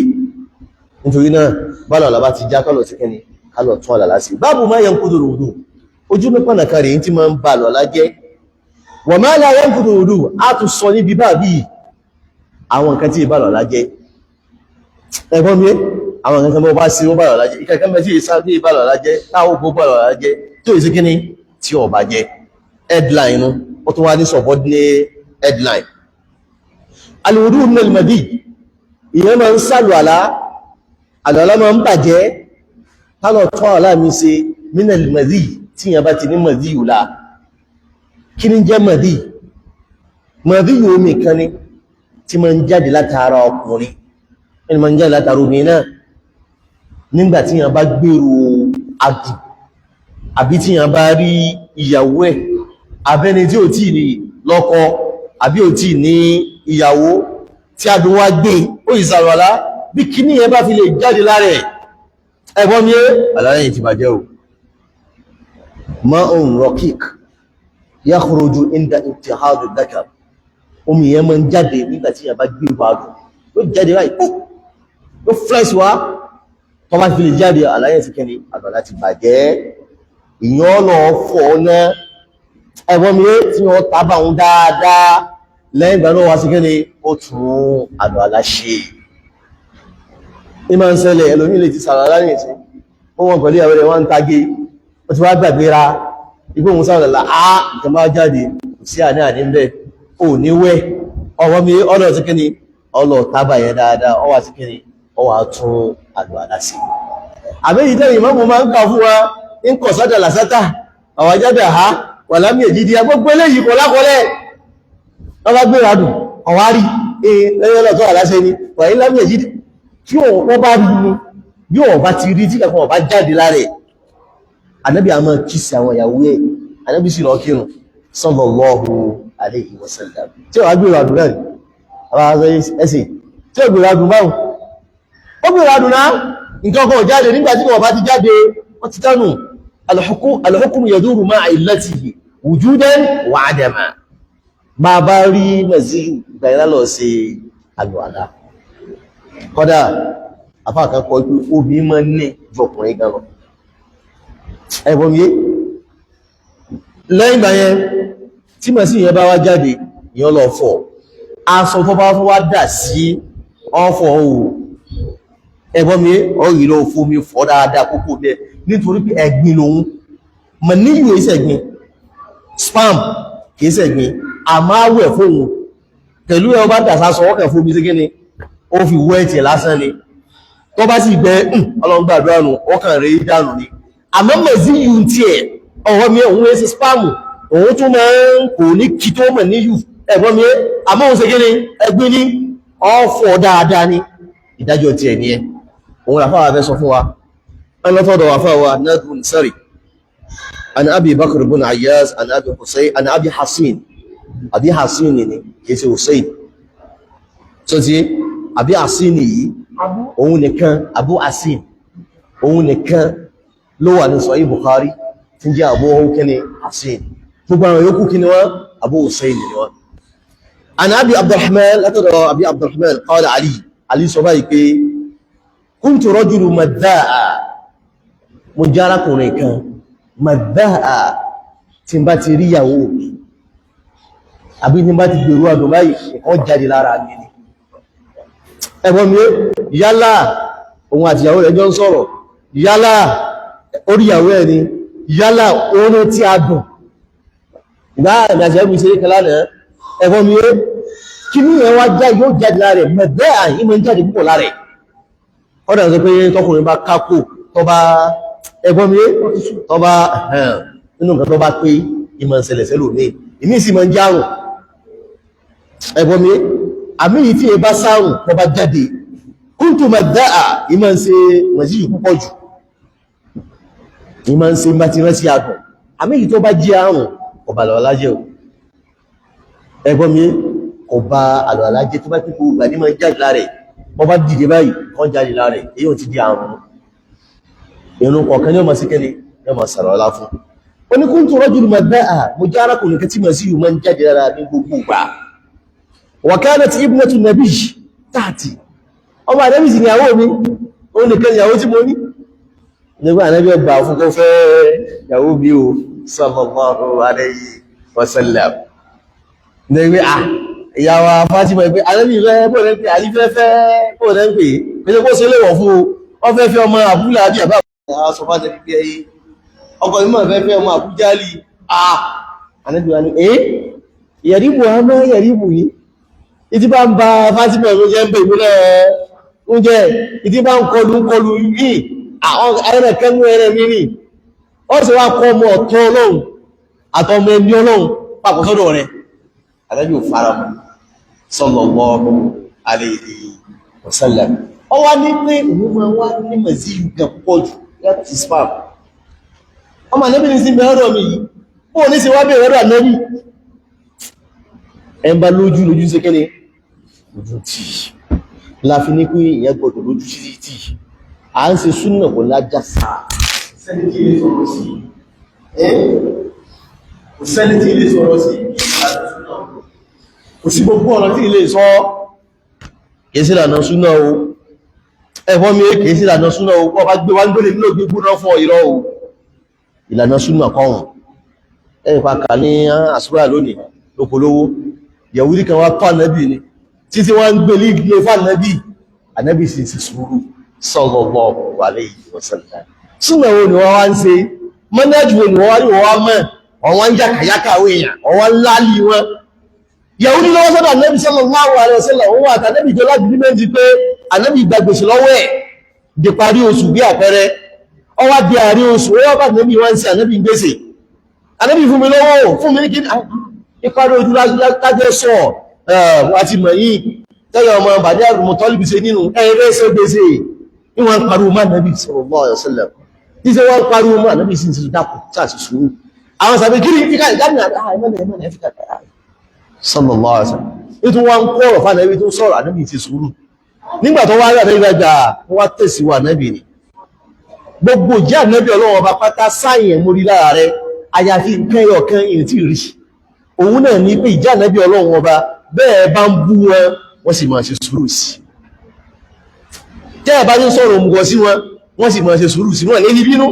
Nítorí náà, bálọ̀ làbá ti já, kálọ̀ sí kẹ́ni kálọ̀ tún àlàlá sí. Báàbù máa yẹn kúdùrù òdù, ojú mẹ́pọ̀nà kan rèé tí máa ń ba lọ́lá jẹ́. Wọ̀n máa la yẹn kúdùrù òdù, á tún sọ níbi báàbí àwọn nǹkan tí ìbá lọ́lá jẹ́. Ẹ̀gbọ́n mi, àwọn nǹkan kan bó bá sí ó bá lọ́lá jẹ́, ìkankan mẹ́ tí ìsá tí ìbá lọ́lá jẹ́, táwọn òkú bá lọ́lá jẹ́, tí ò sí kíní tí ò bá jẹ́. Headline nu, ó tún wá ní subordinate headline. Alwudu min al-madi, ìyẹn máa ń sàlù àlá, àlọ́lá máa ń bàjẹ́. Kálọ̀ tọ́ àlá mi ṣe min al-madi, tí ìyẹn bá ti ní madi yùlá. Kí ní jẹ́ madi? Madi yìí, omi kan ni tí máa ń jáde látara ọkùnrin, ẹni máa ń jáde látara obìnrin náà, nígbà tí ìyẹn bá gbèrò adùn, àbí tí ìyẹn bá rí ìyàwó ẹ̀, abẹ́ni tí ò tí ní lọ́kọ àbí ò tí ní ìyàwó, tí adùn wá gbé ó ìsàrọ̀lá, bí kíní yẹn bá fi lè jáde lára ẹ̀, ẹ̀gbọ́n mi, àlàyé ti bàjẹ́ o. Ma'un raqiq yakhruju inda ittihadu dhakar, omi yẹn máa ń jáde nígbà tí yẹn bá gbé ìwà dùn, yóò jáde báyìí, pú yóò flex wá. Tó bá fi lè jáde, àlàyé ti kẹ́ni, àlàyé ti bàjẹ́. Ìyẹn lọ fọ̀ náà, ẹ̀gbọ́n mi, tí wọ́n tábà ń dáadáa. Lẹ́yìn ìgbà náà wá sí kẹ́ni, ó tún àlùwàlá ṣe. Ní máa ń ṣẹlẹ̀, ẹlòmí lè ti sàrà láyìn sí ó wọ́n pẹ̀lú ìyàwó rẹ̀, wọ́n ń tagé, ó ti wá gbàgbéra igbó òun sàrà á, nǹkan bá jáde, kò sí àní àní ń bẹ́, ò ní wẹ́. Ọwọ́ mi ọlọ́ sí kẹ́ni, ọlọ́ tábà yẹn dáadáa, ọ wá sí kẹ́ni, ọ wá tún àlùwàlá sí. Àbẹ́yìí tẹ́yìn mọ́mù máa ń kà fún wa ń kọ̀ sádà làsátà àwọn ajáde ha wà lámì èjìdí agbógbó eléyìí kò lákọlẹ̀. Wọ́n bá gbéra dùn ọ̀wárí ee lẹ́yìn ọlọ́tọ́ àláṣẹ ni wà ní lámì èjìdí tí wọ́n bá rí ni. Bí wọ́n bá ti rí tí kankan wọ́n bá jáde lára ẹ̀, Ànábì a máa kí sí àwọn ìyàwó ẹ̀, Ànábì sì lọ kírun, sallallahu alayhi wa sallam. Tí wọ́n gbéra dùn náà ẹsẹ̀ tí ó gbéra dùn báwọn, ó gbéra dùn náà, nǹkan kan jáde. Nígbà tí wọ́n bá ti jáde, wọ́n ti tánu. Al-hukmu yaduru ma'a illatihi wujudan wa adama. Bá bá rí mẹ̀síhù ìgbàyìnlá lọ sí àlùwàlá. Kọ́dà afáàkan kọ pé obì mọ́ ní jọkùnrin gan lọ. Ẹ̀bọ̀n mi yé, lẹ́yìn ìgbà yẹn tí mẹ̀síhù yẹn bá wá jáde, ìyẹn lọ fọ̀ aṣọ tó bá wá dà sí ọ̀fọ̀ o. Ẹ̀bọ̀n mi yé, ọ̀rì lọ fomi fọ̀ dáadáa kókó bẹ́ẹ̀, nítorí pé ẹ̀gbin lòun mọ̀ níyù ìṣẹ̀gbin spam kìí ṣẹ̀gbin, àmọ́ àwẹ̀ fóun pẹ̀lú ẹ ọba dàsá sọ ọkẹ̀ fún omi sí kíni, ó fi wọ́ ẹ̀tì lásán ni. Tó bá sì gbẹ, Ọlọ́run gbàdúrà nù, ọkàn rẹ̀ dànù ni. Àmọ́ mẹ̀sí yù tí ẹ̀, ọwọ́ mi, òun ẹ̀ sí spam, òun tún máa ń kò ní kí tó mọ̀ níyù. Ẹ̀gbọ́n mi, àmọ́ òun ṣe kíni, ẹgbẹ́ ní ọ̀fọ̀ dáadáa ni. Ìdájọ́ tiẹ̀ ni ẹ òun làfáà fẹ́ sọ fún wa. Ẹlọ́tọ̀dọ̀ àfáà Nadhun Sari an Abi Bakr ibn Ayyaz an Abi Husayn an Abi Hasin. Abi Hasin ni, kìí ṣe Hussein tó ti Abi Hasin yìí. Òun nìkan, Abu Hasin, òun nìkan ló wà ní Sahih Bukhari tí ń jẹ́ Abu kíni Hasin. Gbogbo àwọn yòókù kí ni wọ́n? Abu Hussein ni wọ́n. An Abi Abdurrahman, látọ̀dọ̀ Abi Abdurrahman, qala Ali, Ali sọ báyìí pé kuntu rajulu madha'a, mo jẹ́ arákùnrin kan madha'a, tí n bá ti rí ìyàwó mi àbí tí n bá ti gbèrú àdùn báyìí, nǹkan jáde lára mi ni. Ẹ̀gbọ́n mi, yálà òun àti ìyàwó rẹ̀ jọ ń sọ̀rọ̀, Yálà oríyàwó ẹ̀ ni, yálà oorun tí a dùn ìgbà ìrìnàjò ẹ̀mí ṣe kan lánàá, ẹ̀fọ́ mi é kí ní ẹ̀ wá já yóò jáde lára rẹ̀ mẹ̀bẹ́ àyín mọ́ ń jáde púpọ̀ lára ẹ̀. Ọ̀dà sọ pé tọkùnrin bá kákò tó bá ẹ̀fọ́ mi é tó bá nínú nǹkan tó bá pé ìmọ̀ ìṣẹ̀lẹ̀ sẹ́lò ní ìmí sì máa ń járùn, ẹ̀fọ́ mi é àmì yìí tí ẹ bá sárùn tó bá jáde kúntù mẹ̀dá ìmọ̀ ń ṣe mọ̀síyù púpọ̀ jù, ìmọ̀ ń ṣe bá ti rántí àdùn. Àmì yìí tó bá jí àrùn kò bá àlùwàlá jẹ́ o, ẹgbọ́n mi, kò bá àlùwàlá jẹ́. Tó bá pípò ìgbà ní máa ń jáde lára ẹ̀, bọ́ bá dìde báyìí kan jáde lára ẹ̀, èyí ò ti di àrùn. Ìrun kọ̀ọ̀kan ní ọmọ sí kẹ́ni ní ọmọ sàrọ̀lá fún. Ó ní kúntù rajul madda'a, mo jẹ́ arákùnrin kan tí mà sí yìí máa ń jáde lára ní gbogbo ìgbà. Wa kanat ibnatu nabiy tahti, ọmọ àdẹ́bì sì ni ìyàwó mi, òun nìkan ìyàwó tí mo ní. Nígbà ànábì ọgbà fún kó fẹ́ ìyàwó mi o, sallallahu alayhi wa sallam. Nígbà à ìyàwó Fátímà pé ànábì fẹ́ bó rẹ̀ ń pè, àyí fẹ́ fẹ́ bó rẹ̀ ń pè, pé kó ṣe léwọ̀ fún o, wọ́n fẹ́ fẹ́ ọmọ àbúlà àbí àbá sọ fún ànábì pé ẹyí ọkọ mi máa fẹ́ fẹ́ ọmọ àbújálì. Ànábì wa ni ẹ́ yẹ̀ríbù àmọ́ yẹ̀ríbù yìí ìtí bá ń ba Fátímà ló jẹ́ ń bè mí náà oúnjẹ ìtí bá ń kọlu ń kọlu yìí àwọn ẹrẹ kẹnu ẹrẹ mi ní ó sì wá kọ ọmọ ọ̀tọ̀ Ọlọ́run àtọmọ ẹni Ọlọ́run papọ̀ sọ́dọ̀ rẹ̀. Ànábì ò faramọ́ sallallahu alayhi wa sallam. Ó wá ní pé òun máa wá ní mẹ̀síyù gan púpọ̀ jù láti spam. Ọmọ ànábì ní sí mẹ́rọ̀ mi yìí, ó ní sí wá bẹ̀rẹ̀ ọ̀rọ̀ ànábì. Ẹ ń bá lójú lójú sí kíni ojú tì láfi ní pé ìyẹn gbọdọ̀ lójú sí tì. À ń ṣe súnà kò lájá sáà. Sẹ́ni tí ilé sọ̀rọ̀ sí, kò sẹ́ni tí ilé sọ̀rọ̀ sí, kò sí gbogbo ọ̀nà tí ilé sọ kìí sí ìlànà súnà o, ẹ̀fọ́ mi kìí sí ìlànà súnà o. Wọ́n bá gbé wá ń gbélé nínú gbígbóná fún irọ́ o, ìlànà súnà kọ́hùn. Ẹ̀yìn pàkà ní àsúrà lónìí lókolówó yẹ̀wúrí kan wá tó ànábì ni títí wọ́n ń gbé lígbé fún ànábì, ànábì sì ti sùúrù sallallahu alayhi wa sallam. Súnà wo ni wọ́n wá ń ṣe, mọ́nájú wo ni wọ́n wá ní wọ́n wá mọ̀, wọ́n wá ń yàkàyàkà àwọn èèyàn, wọ́n wá ń láàlì wọn. Yẹ̀wúrí lọ́wọ́ sọ́dọ̀ ànábì sallallahu alayhi wa sallam, òun àti ànábì jọ láti méjì pé ànábì gba gbèsè lọ́wọ́ ẹ̀ di parí oṣù bí àpẹẹrẹ, ó wá di àárín oṣù, ó wá bá ànábì wá ń ṣe ànábì gbèsè. Ànábì fún mi lọ́wọ́, fún mi ní kí ìparí ojú lájẹ́ sọ àti mọ̀ yìí tẹ́yẹ ọmọ bàdí àrùmọ̀tọ́lùbí ṣe nínú ẹ̀rẹ́ ṣe gbèsè ìwọ̀n pariwo má nàbí sallallahu alaihi wasallam. Ṣíṣe wọ́n pariwo má nàbí sí ti dákù sáàsì sùúrù. Àwọn sàbẹ̀ kiri fíkà ìdámìnà sallallahu alaihi wasallam. Ètò wọn ń kọ́ ọ̀rọ̀ fún ànábì tó sọ̀rọ̀, ànábì ti sùúrù. Nígbà tó wá rí ànábì gbàgbà wọ́n tẹ̀síwá ànábì ni. Gbogbo ìjẹ́ ànábì Ọlọ́run ọba pátá sáyẹn mórí lára rẹ̀, àyàfi nǹkan ẹyọ kan ìrìn tí rí. Òun náà ní pé ìjẹ́ ànábì Ọlọ́run ọba bẹ́ẹ̀ bá ń bú wọn, wọ́n sì máa ṣe sùúrù sí. Tẹ́ ẹ̀ bá ní sọ̀rọ̀ òmùgọ̀ sí wọn, wọ́n sì máa ṣe sùúrù sí wọn ní bínú.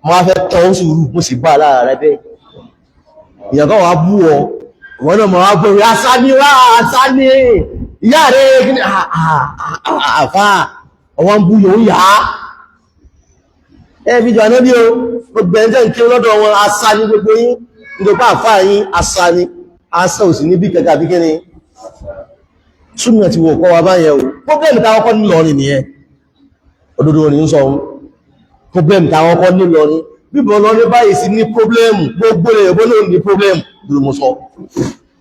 Wọ́n á fẹ́ tọ́ sùúrù, mo sì bá lára rẹ bẹ́ẹ̀. Ìyàn kan wàá bú ọ, wọ́n náà máa bọ̀ rí asá ní wá asá ní ìyá rẹ̀ kí ni àfà ọwọ́n ń bú yòó yá. Ẹ fi jọ ànábì o, gbogbo ẹni tẹ́ ń kí lọ́dọ̀ wọn asá ní gbogbo yín, nítorí pé àfà yín asá ní, asá ò sì ní bí kẹ̀kẹ́ àbí kíni. Súnà ti wò kọ́ wa báyẹn o. Pọ́blẹ́mù táwọn kọ́ nílọrin nìyẹn. Òdodo ni ń sọ ohun. Pọ́blẹ́mù táwọn kọ́ nílọrin. Bíbọ̀ lọ ní báyìí sí ní pọ́blẹ́mù, gbogbo rẹ̀ bó lóun ní pọ́blẹ́mù, dúró mo sọ.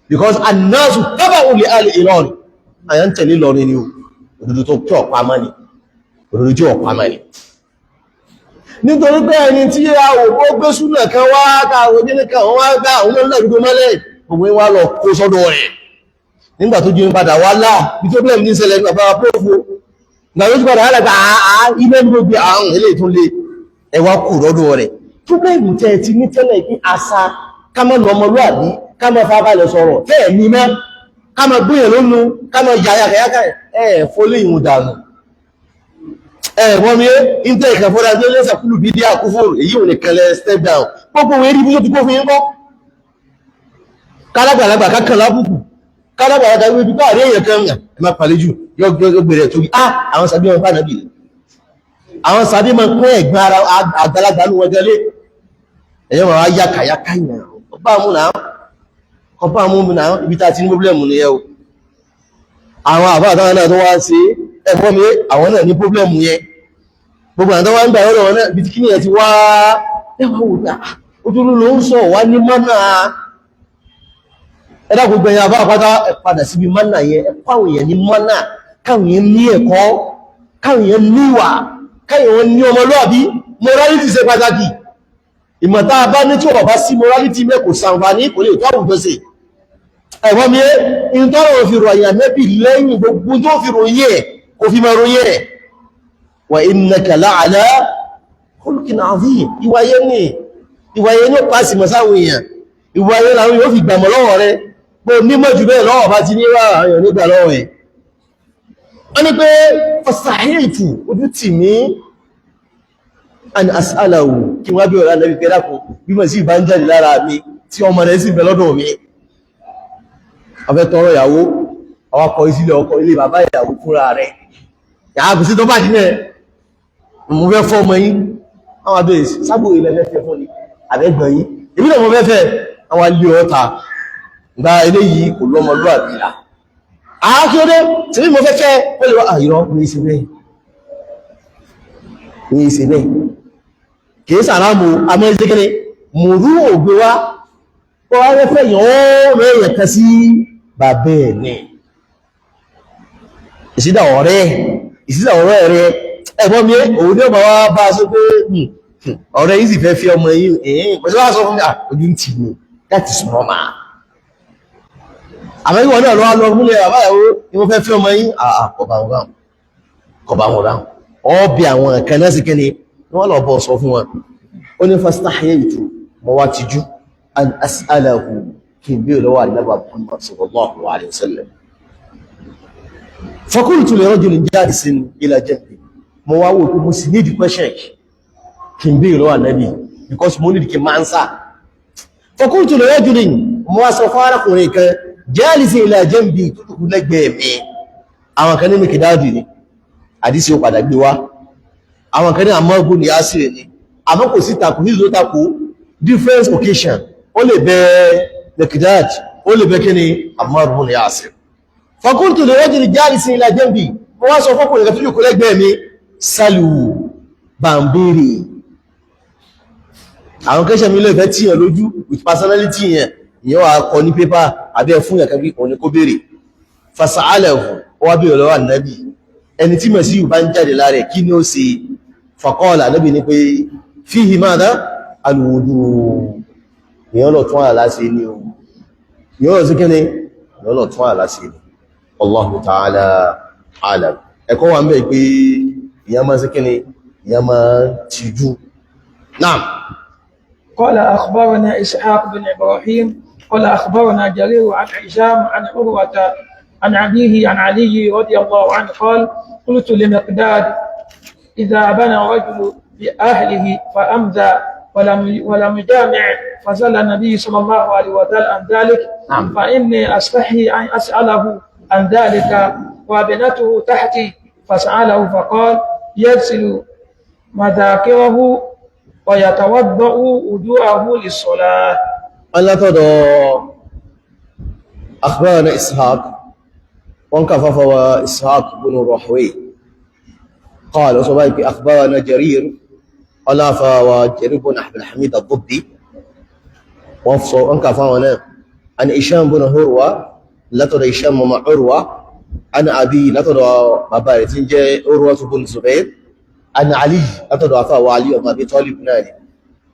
Because annasu tábà olè alẹ́ Ìlọrin. Àyà ń tẹ̀lé Ìlọrin ni o. Òdodo tó tí ọ̀pá mọ́ ni. Òdodo tí ọ̀pá mọ́ ni. Nítorí pé ẹni tí a ò bó gbé súnà kan wá káwọn ojú nìkan wọ́n wá gbá àwọn olóòdúgbò mọ́lẹ̀, gbogbo wa lọ kó sọ́dọ̀ rẹ̀. Nígbà tó jí padà wá láà bí tó blẹ̀mù ní ìṣẹ̀lẹ̀ bàbá prófò ìgbà tó jí padà wá lágbà àá ilé ní gbogbo àrùn ilé ìtún lé ẹwà kù lọ́dọ̀ rẹ̀. Pọ́blẹ̀mù tẹ́ ti ní tẹ́lẹ̀ pé àṣà ká má lọ ọmọlúàbí, ká má farabalẹ̀ sọ̀rọ̀ tẹ́ ẹ̀ ní mọ́, ká má gbóyàn lónú, ká má yà yàkàyàkà ẹ̀ fólé ìhun dànù. Ẹ̀ wọ́n mi ń tẹ́ ìkàfọ́dà tó lẹ́sà kúlù bí díà kúfò èyí ò ní kẹlẹ̀ step down. Gbogbo òwe rí bí ó ti kó fi ń kọ́. Kálágbàlagbà kákan lábùkù, kálágbàlagbà wípé bí báàrí èèyàn kan ẹ má palẹ́ jù yọ gbèrè torí á àwọn sàbí wọn bá nàbì. Àwọn sàbí máa ń pín ẹ̀gbọ́n ara àgbàlagbà ní wọn gẹ́lé. Ẹ̀yọ́ máa yákàyáká yàn ọba mú náà, ọba mú náà, ibi tá a ti ní pọ́blẹ́mù nìyẹn o. Àwọn àbá àtàwọn náà tó wá ń ṣe ẹ̀fọ́ mi, àwọn náà ní pọ́blẹ́mù yẹn. Gbogbo àwọn tó wá ń gbà lọ́dọ̀ wọn náà, ibi tí kíni yẹn ti wá ẹwà wò pé ojú ló ń sọ wá ní mọ́nà. Ẹ̀dá gbogbo ẹ̀yàn àbá àpáta, ẹ padà síbi mọ́nà yẹn, ẹ kọ́ àwọn èèyàn ní mọ́nà, káwọn èèyàn ní ẹ̀kọ́, káwọn èèyàn níwà, káwọn èèyàn ní ọmọlúàbí. Morality ṣe pàtàkì. Ìmọ̀ta bá ní tí ó bá sí morality mẹ́, kò sàǹfàní, kò lè tó àwùjọ sí. Ẹ̀wọ́n mi in tọ́rọ fi ròyìn ànẹ́bì lẹ́yìn gbogbo tó fi ròyìn ẹ̀, kò fi mọ́ ròyìn ẹ̀. Wa innaka la'ala khuluqin azim. Ìwáyé ní ìwáyé ní ó pàṣì mọ̀ sáwọn èèyàn, ìwáyé làwọn yóò fi gbàmọ̀ lọ́wọ́ rẹ pé onímọ̀ jù bẹ́ẹ̀ lọ́wọ́ bá ti ní wà àwọn èèyàn nígbà lọ́wọ́ ẹ̀. Wọ́n ní pé fastahitu, ojú tì mí, an as'alahu, kí wọ́n bí ọ̀rọ̀ Ànábì pé dákun, bí mọ̀ sí ìbá ń jáde lára mi tí ọmọ rẹ̀ sì bẹ lọ́dọ̀ mi. Afẹ́ tọrọ ìyàwó, awakọ̀ ìsílẹ̀ ọkọ̀ ilé bàbá ìyàwó fúnra rẹ̀, yàá kò sí tó bàjẹ́ náà, mo fẹ́ fọ́ ọmọ yín. Àwọn abẹ́ sábò ilẹ̀ fẹ́ fún ni àbẹ́gbọ̀n yín, èmi náà mo fẹ́ fẹ́. Àwọn alẹ́ ọ̀ta gba eléyìí kò lọ́mọlúwàbí là àákíọ́dé tí mo fẹ́ fẹ́. Ó lè wá àìrọ́ ní ìṣe bẹ́ẹ̀, ní ìṣe bẹ́ẹ̀, kìí sàrámù àmọ́ ìṣẹ́kẹ́lẹ́ mùrú ògbé wá ó wá fẹ́ yàn ó rẹ̀ kan sí bàbẹ́ ẹ̀ ní ìsídà ọ̀rẹ́, ìsídà ọ̀rẹ́ rẹ̀. Ẹ̀gbọ́n mi, òun ní ọmọ wa bá a sọ pé ọ̀rẹ́ yìí sì fẹ́ fi ọmọ yìí ẹ̀yìn pẹ̀lú wá sọ fún mi, ojú ń tì mí. That is normal. Àmọ́ ìwọ náà lọ́wọ́ lọ múlẹ̀ bàbá ìyàwó ni mo fẹ́ fi ọmọ yìí, kọba wọn báwọn, kọba wọn báwọn. Ọ bí àwọn nǹkan náà sì kí ni wọ́n lọ bọ́ sọ fún wọn. Ó ní fastahyaytu, mo wá tijú, an as'alahu, kí n bí lọ́wọ́ Ànábì Muhammad sallallahu alayhi wa sallam. Faqultu li rajulin jalisin ila janbi, mo wá wò pé mo sì need question kí n bí lọ́wọ́ Ànábì because mo need kí n máa ń sá. Faqultu li rajulin, mo wá sọ fún arákùnrin kan, jalisin ila janbi, tó dùkú lẹ́gbẹ̀ẹ́ mi. Àwọn kan ní Miqdad ni, àdísí ó padà gbé wá. Àwọn kan ní àmọ́gún ni Yásir ni, àmọ́ kò sí takò ní ìlú takò. Different occasion, ó lè bẹ Miqdad, ó lè bẹ kí ni Ammar ibn Yasir. Faqultu li rajulin jalisin ila janbi, mo wá sọ fọ́kùnrin kan tó jòkó lẹ́gbẹ̀ẹ́ mi, sálù bàmbèrè. Àwọn kẹ́sẹ̀ mi lè fẹ́ tíyàn lójú with personality yẹn, ìyẹn wà kọ ní pépà àbí ẹ fún yàn kan bí òun ni kó béèrè. Fasa'alahu, ó wá béèrè lọ́wọ́ Ànábì, ẹni tí mẹ̀síyù bá ń jáde lára ẹ̀, kí ni ó ṣe? Faqala, Ànábì ní pé fihi madha alwudu, ìyẹn lọ tún àlá sí ni o, ìyẹn lọ sí kí ni, ìyẹn lọ tún àlá sí ni. Allahu ta'ala alam. Ẹ̀kọ́ wà ń bẹ̀ pé ìyẹn máa sí kí ni, ìyẹn máa tijú náà. قال أخبرنا إسحاق بن إبراهيم قال أخبرنا جرير عن هشام عن عروة عن أبيه عن علي رضي الله عنه قال: قلت لمقداد: إذا بنى رجل بأهله فأمذى ولم يجامع، فسأل النبي صلى الله عليه وسلم عن ذلك. نعم. فإني أستحي أن أسأله عن ذلك وابنته تحتي. فسأله فقال: يغسل مذاكره ويتوضأ وضوءه للصلاة. Alátọ̀dọ̀ أخبرنا إسحاق، wọ́n kà fáfáwa إسحاق بن راهويه قال، وصبايك أخبرنا جرير، ọláfáwa جرير بن عبد الحميد الضبي، wọ́n kà fáwọn náà، عن هشام بن عروة، látọ̀dọ̀ هشام ọmọ عروة، عن أبيه، látọ̀dọ̀ bàbá rẹ̀ tí ń jẹ́ عروة بن زبير، عن علي، látọ̀dọ̀ àfáwà علي ọmọ أبي طالب náà ni،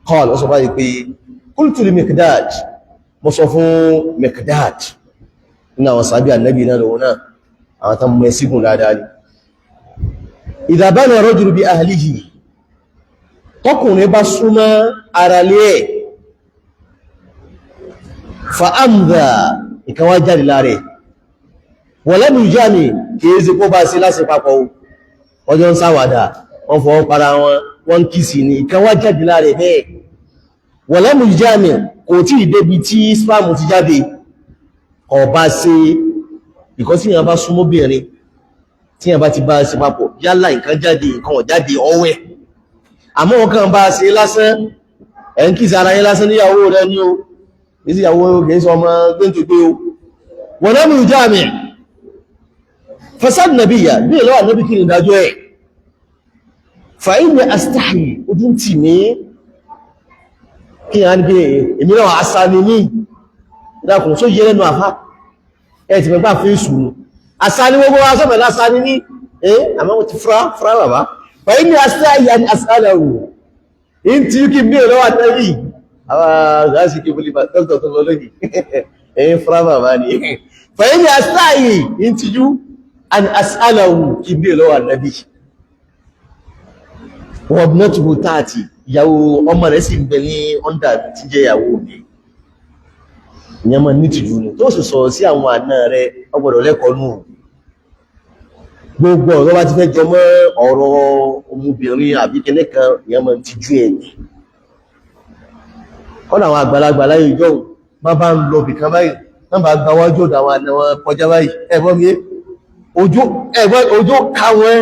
قال، wọ́n sọ báyìí pé قلت لمقداد، mo sọ fún Miqdad, nínú àwọn sàábí Ànábì náà lòun náà, àwọn tán mọ́ sígùn dáadáa ni، إذا بنى رجل بأهله، tọkùnrin bá súnmọ́ ara lé ẹ̀، فأمذى، ìkan wá jáde lára ẹ̀، ولم يجامع، kìí sí kó bá sí láti papọ̀, ọjọ́ ń sáwàdà, wọ́n fọwọ́ para wọn, wọ́n kìsì ní, ìkan wá jáde lára ẹ̀ bẹ́ẹ̀، ولم يجامع، kò tí ì débi tí sperm ti jáde, ọba ṣe ìkọ́ tí ìyàn bá súnmọ́bìnrin. Tí yẹn bá ti bá ṣe papọ̀, yálà nǹkan jáde, nǹkan ò jáde, ọwẹ́. Àmọ́ wọn kàn bá ṣe lásán, ẹ̀ ń kí sí ara yín lásán níyàwó rẹ ní o, ní sí ìyàwó kìí sọ ọmọ gbẹ́ntògbé o. Wọ́n náà mú ìjá mi fasad nàbíyà bí ìlọ́wà nábì kí ni ìdájọ́ ẹ̀. Fàyín ni astahi, ojú ń tì mí kí a ní pé èmi náà asa ni mí. Ìdákùn só yẹ lẹ́nu àfá ẹ̀ ti mẹ́gbà fún ìṣù asa ni gbogbo wa sọ́mọ̀ lásà ni mí. Ẹ́ àmọ́ mo ti fúra fúra bàbá. Fàyín ni astahi ni asálàwò in tí kí bí ìlọ́wà nábì àwọn gáàsì kí bólí dókítà tó lọ lónìí ẹ̀yìn fúra bàbá ni. Fàyín ni astahi in tí jú an asálàwò kí bí ìlọ́wà nábì. Wọ́n nọ́tùbù táàtì, ìyàwó ọmọ rẹ̀ sì ń bẹ ní ọ́ndà tí jẹ́ ìyàwó mi. Ìyẹn mọ́ ní tìjú ni tó sì sọ̀rọ̀ sí àwọn àna rẹ̀, ọgbọ̀dọ̀ lẹ́kọ̀ọ́ nù. Gbogbo ọ̀rọ̀ bá ti fẹ́ jọ mọ́ ọ̀rọ̀ ọmọbìnrin àbí kẹ́lẹ́ kan, ìyẹn mọ́ tìjú ẹ̀ ní. Kọ́nà àwọn àgbàlagbà láyé ìjọ má bá ń lọ bìkan báyìí, má bá gba wájú ọ̀dọ̀ àwọn àna wọn kọjá báyìí, ẹ̀gbọ́n mi, ojú ká wọn,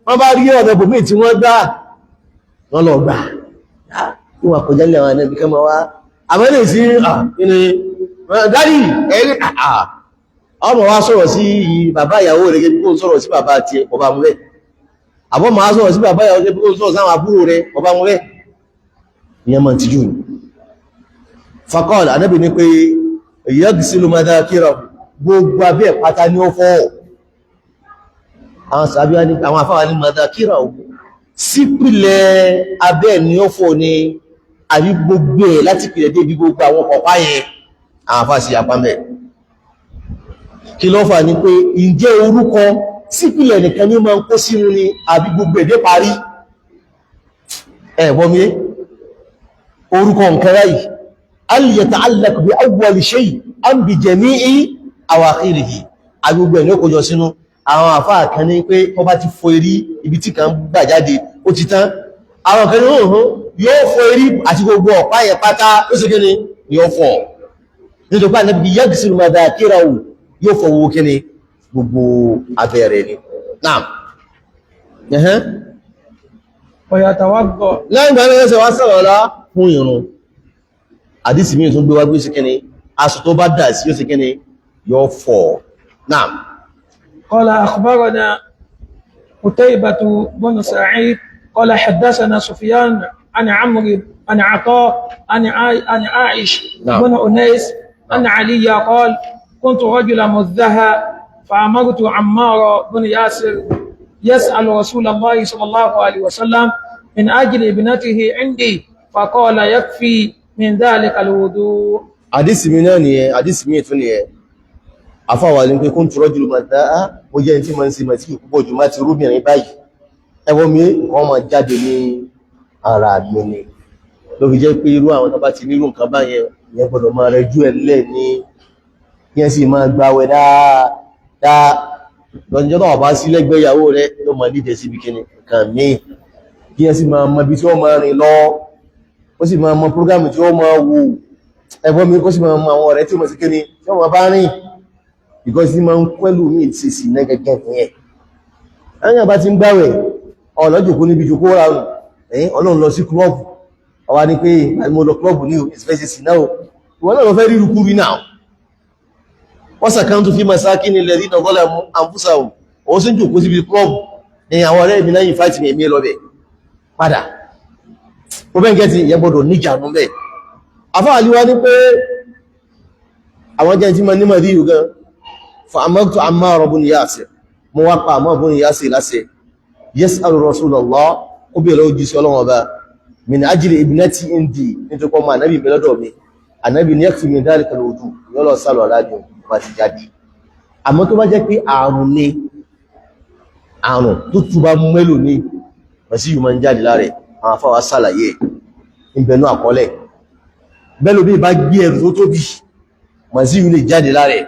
wọ́n bá rí ọ̀nà ibòmíì tí wọ́n gbà, wọ́n lọ gbà wọ́n kọjá lé àwọn àna kan máa wá àmọ́lẹ̀ sí ní dádì ẹ̀rí ọmọ wa sọ̀rọ̀ sí bàbá ìyàwó rẹ̀ gẹ́gẹ́ bí kó ń sọ̀rọ̀ sí bàbá àti ọba mú bẹ́ẹ̀, àbọ̀ máa sọ̀rọ̀ sí bàbá ìyàwó gẹ́gẹ́ bí kó ń sọ̀rọ̀ sáwọn àbúrò rẹ̀, ọba mú bẹ́ẹ̀. Ìyẹn máa ti jù ní fakọ́ọ̀lù. Anábì ní pé yaghsilu madhakirahu, gbogbo abẹ́ pátá ní ó fọ́. Àwọn sàbíwá ní àwọn afáwà ní madhakirahu, sípìlẹ̀ abẹ́ ní ó fọ́ ni àbí gbogbo ẹ̀ láti pìlẹ̀ débi gbogbo àwọn ọ̀pá yẹn? Àwọn afá sí apámẹ́. Kí ló fà ní pé ǹjẹ́ orúkọ sípìlẹ̀ nìkan ní máa ń kó sínú ni àbí gbogbo èdè parí? Ẹ̀wọ́n mi, orúkọ nǹkan ráyìí al yata'allaq bi awwal shay am bi jami'i awakhirihi, àbí gbogbo ẹ̀ ní ó kójọ sínú? Àwọn àfáà kan ní pé wọ́n bá ti fọ erí ibi tí kan gbà jáde, ó ti tán. Àwọn kan ní òhun yóò fọ erí àti gbogbo ọ̀pá yẹn pátá, ó sì kíni yóò fọ, nítorí pé Ànábì yaghsilu madhakirahu, yóò fọ owó kíni gbogbo abẹ́rẹ́ ni. Naam. Ẹ̀hẹ́n. ويتوضأ. Lẹ́yìn ìgbà náà ṣe wá sọ̀rọ̀ lá fún ìrun. Àdísì míì tún gbé wá gbé sí kíni aṣọ tó bá dà sí yóò sí kíni yóò fọ̀. Naam. قال أخبرنا قتيبة بن سعيد قال حدثنا سفيان عن عمرو عن عطاء عن عائش نعم. بن أنيس أن علي قال: كنت رجلا مذها، فأمرت عمار بن ياسر يسأل رسول الله صلى الله عليه وسلم من أجل ابنته عندي، فقال: يكفي من ذلك الوضوء. Àdísì mi náà nìyẹn, àdísì mi tún nìyẹn. Àfáwà ní pé kún tọrọ jùlọ máa dáa, ó jẹ́ tí ma ń ṣe màtí púpọ̀ jù má ti rúbìnrin báyìí. Ẹwọ́n mi, wọ́n máa jáde ní ara mi ni. Ló fi jẹ́ pé irú àwọn tó bá ti nírú nǹkan báyẹn, ìyẹn gbọ́dọ̀ máa rẹjú ẹ̀ lẹ̀ ní yẹn sì máa gbàwẹ̀ dáadáa. Lọ́jọ́ tó wà bá sí lẹ́gbẹ̀ẹ́ ìyàwó rẹ̀ ló máa dídẹ̀ síbi kíni nǹkan míì. Kí yẹn sì máa mọ ibi tí wọ́n máa rìn lọ, ó sì máa mọ prógámù tí wọ́n máa wò, ẹ̀gbọ́n mi, kó sì máa mọ àwọn ọ̀rẹ́ tí ó mọ̀ sí kíni tí wọ́n máa bá rìn, because ní máa ń pẹ́lú mi ti sì ná gẹ́gẹ́ nìyẹn. Ẹ̀yìn bá ti ń gbàwẹ̀ ọ̀lọ́jòkó níbi jòkó ra rùn ẹ̀yìn ọlọ́run lọ sí klọ́ọ̀bù, ọwá ní pé mo lọ klọ́ọ̀bù ní ìfẹ́ sí náà, ìwọ náà lọ fẹ́ rí rúkú rí náà. Wọ́n sàkán tó fi masákí ní ilẹ̀ dínà gọ́lẹ̀ mú àǹfúsàwò, ó sì ń jòkó síbi klọ́ọ̀bù ní àwọn ọ̀rẹ́ mi náà yìí fáìtì mi, èmi lọ bẹ̀ padà. Ó bẹ́ẹ̀ gẹ́tì, ìyẹn gbọ́dọ̀ níjànú bẹ́ẹ̀. Afáàlí wá ní pé àwọn jẹ́ tí ma ní mọ̀dí yìí gan. Fa amartu Ammar ibn Yasir, mo wá pa Ammar ibn Yasir láṣẹ, yas'alu Rasulullah, ó bèèrè ojú sí Ọlọ́run Ọba, min ajli ibnati indi, nítorí pé ọmọ ànábì mi lọ́dọ̀ mi. Ànábì ní yakfi min dhalika al-wudu, yọ́lọ̀ sálọ̀ aláàjò bá ti jáde. Àmọ́ tó bá jẹ́ pé àrùn ni, àrùn tó túbá mélòó ní pẹ̀sí yìí máa ń jáde lára ẹ̀, àwọn afáwà sàlàyé ìbẹ̀nú àkọọ́lẹ̀ bẹ́lò bí bá gbé ẹrù tó tóbi, màsíyù lè jáde lára ẹ̀.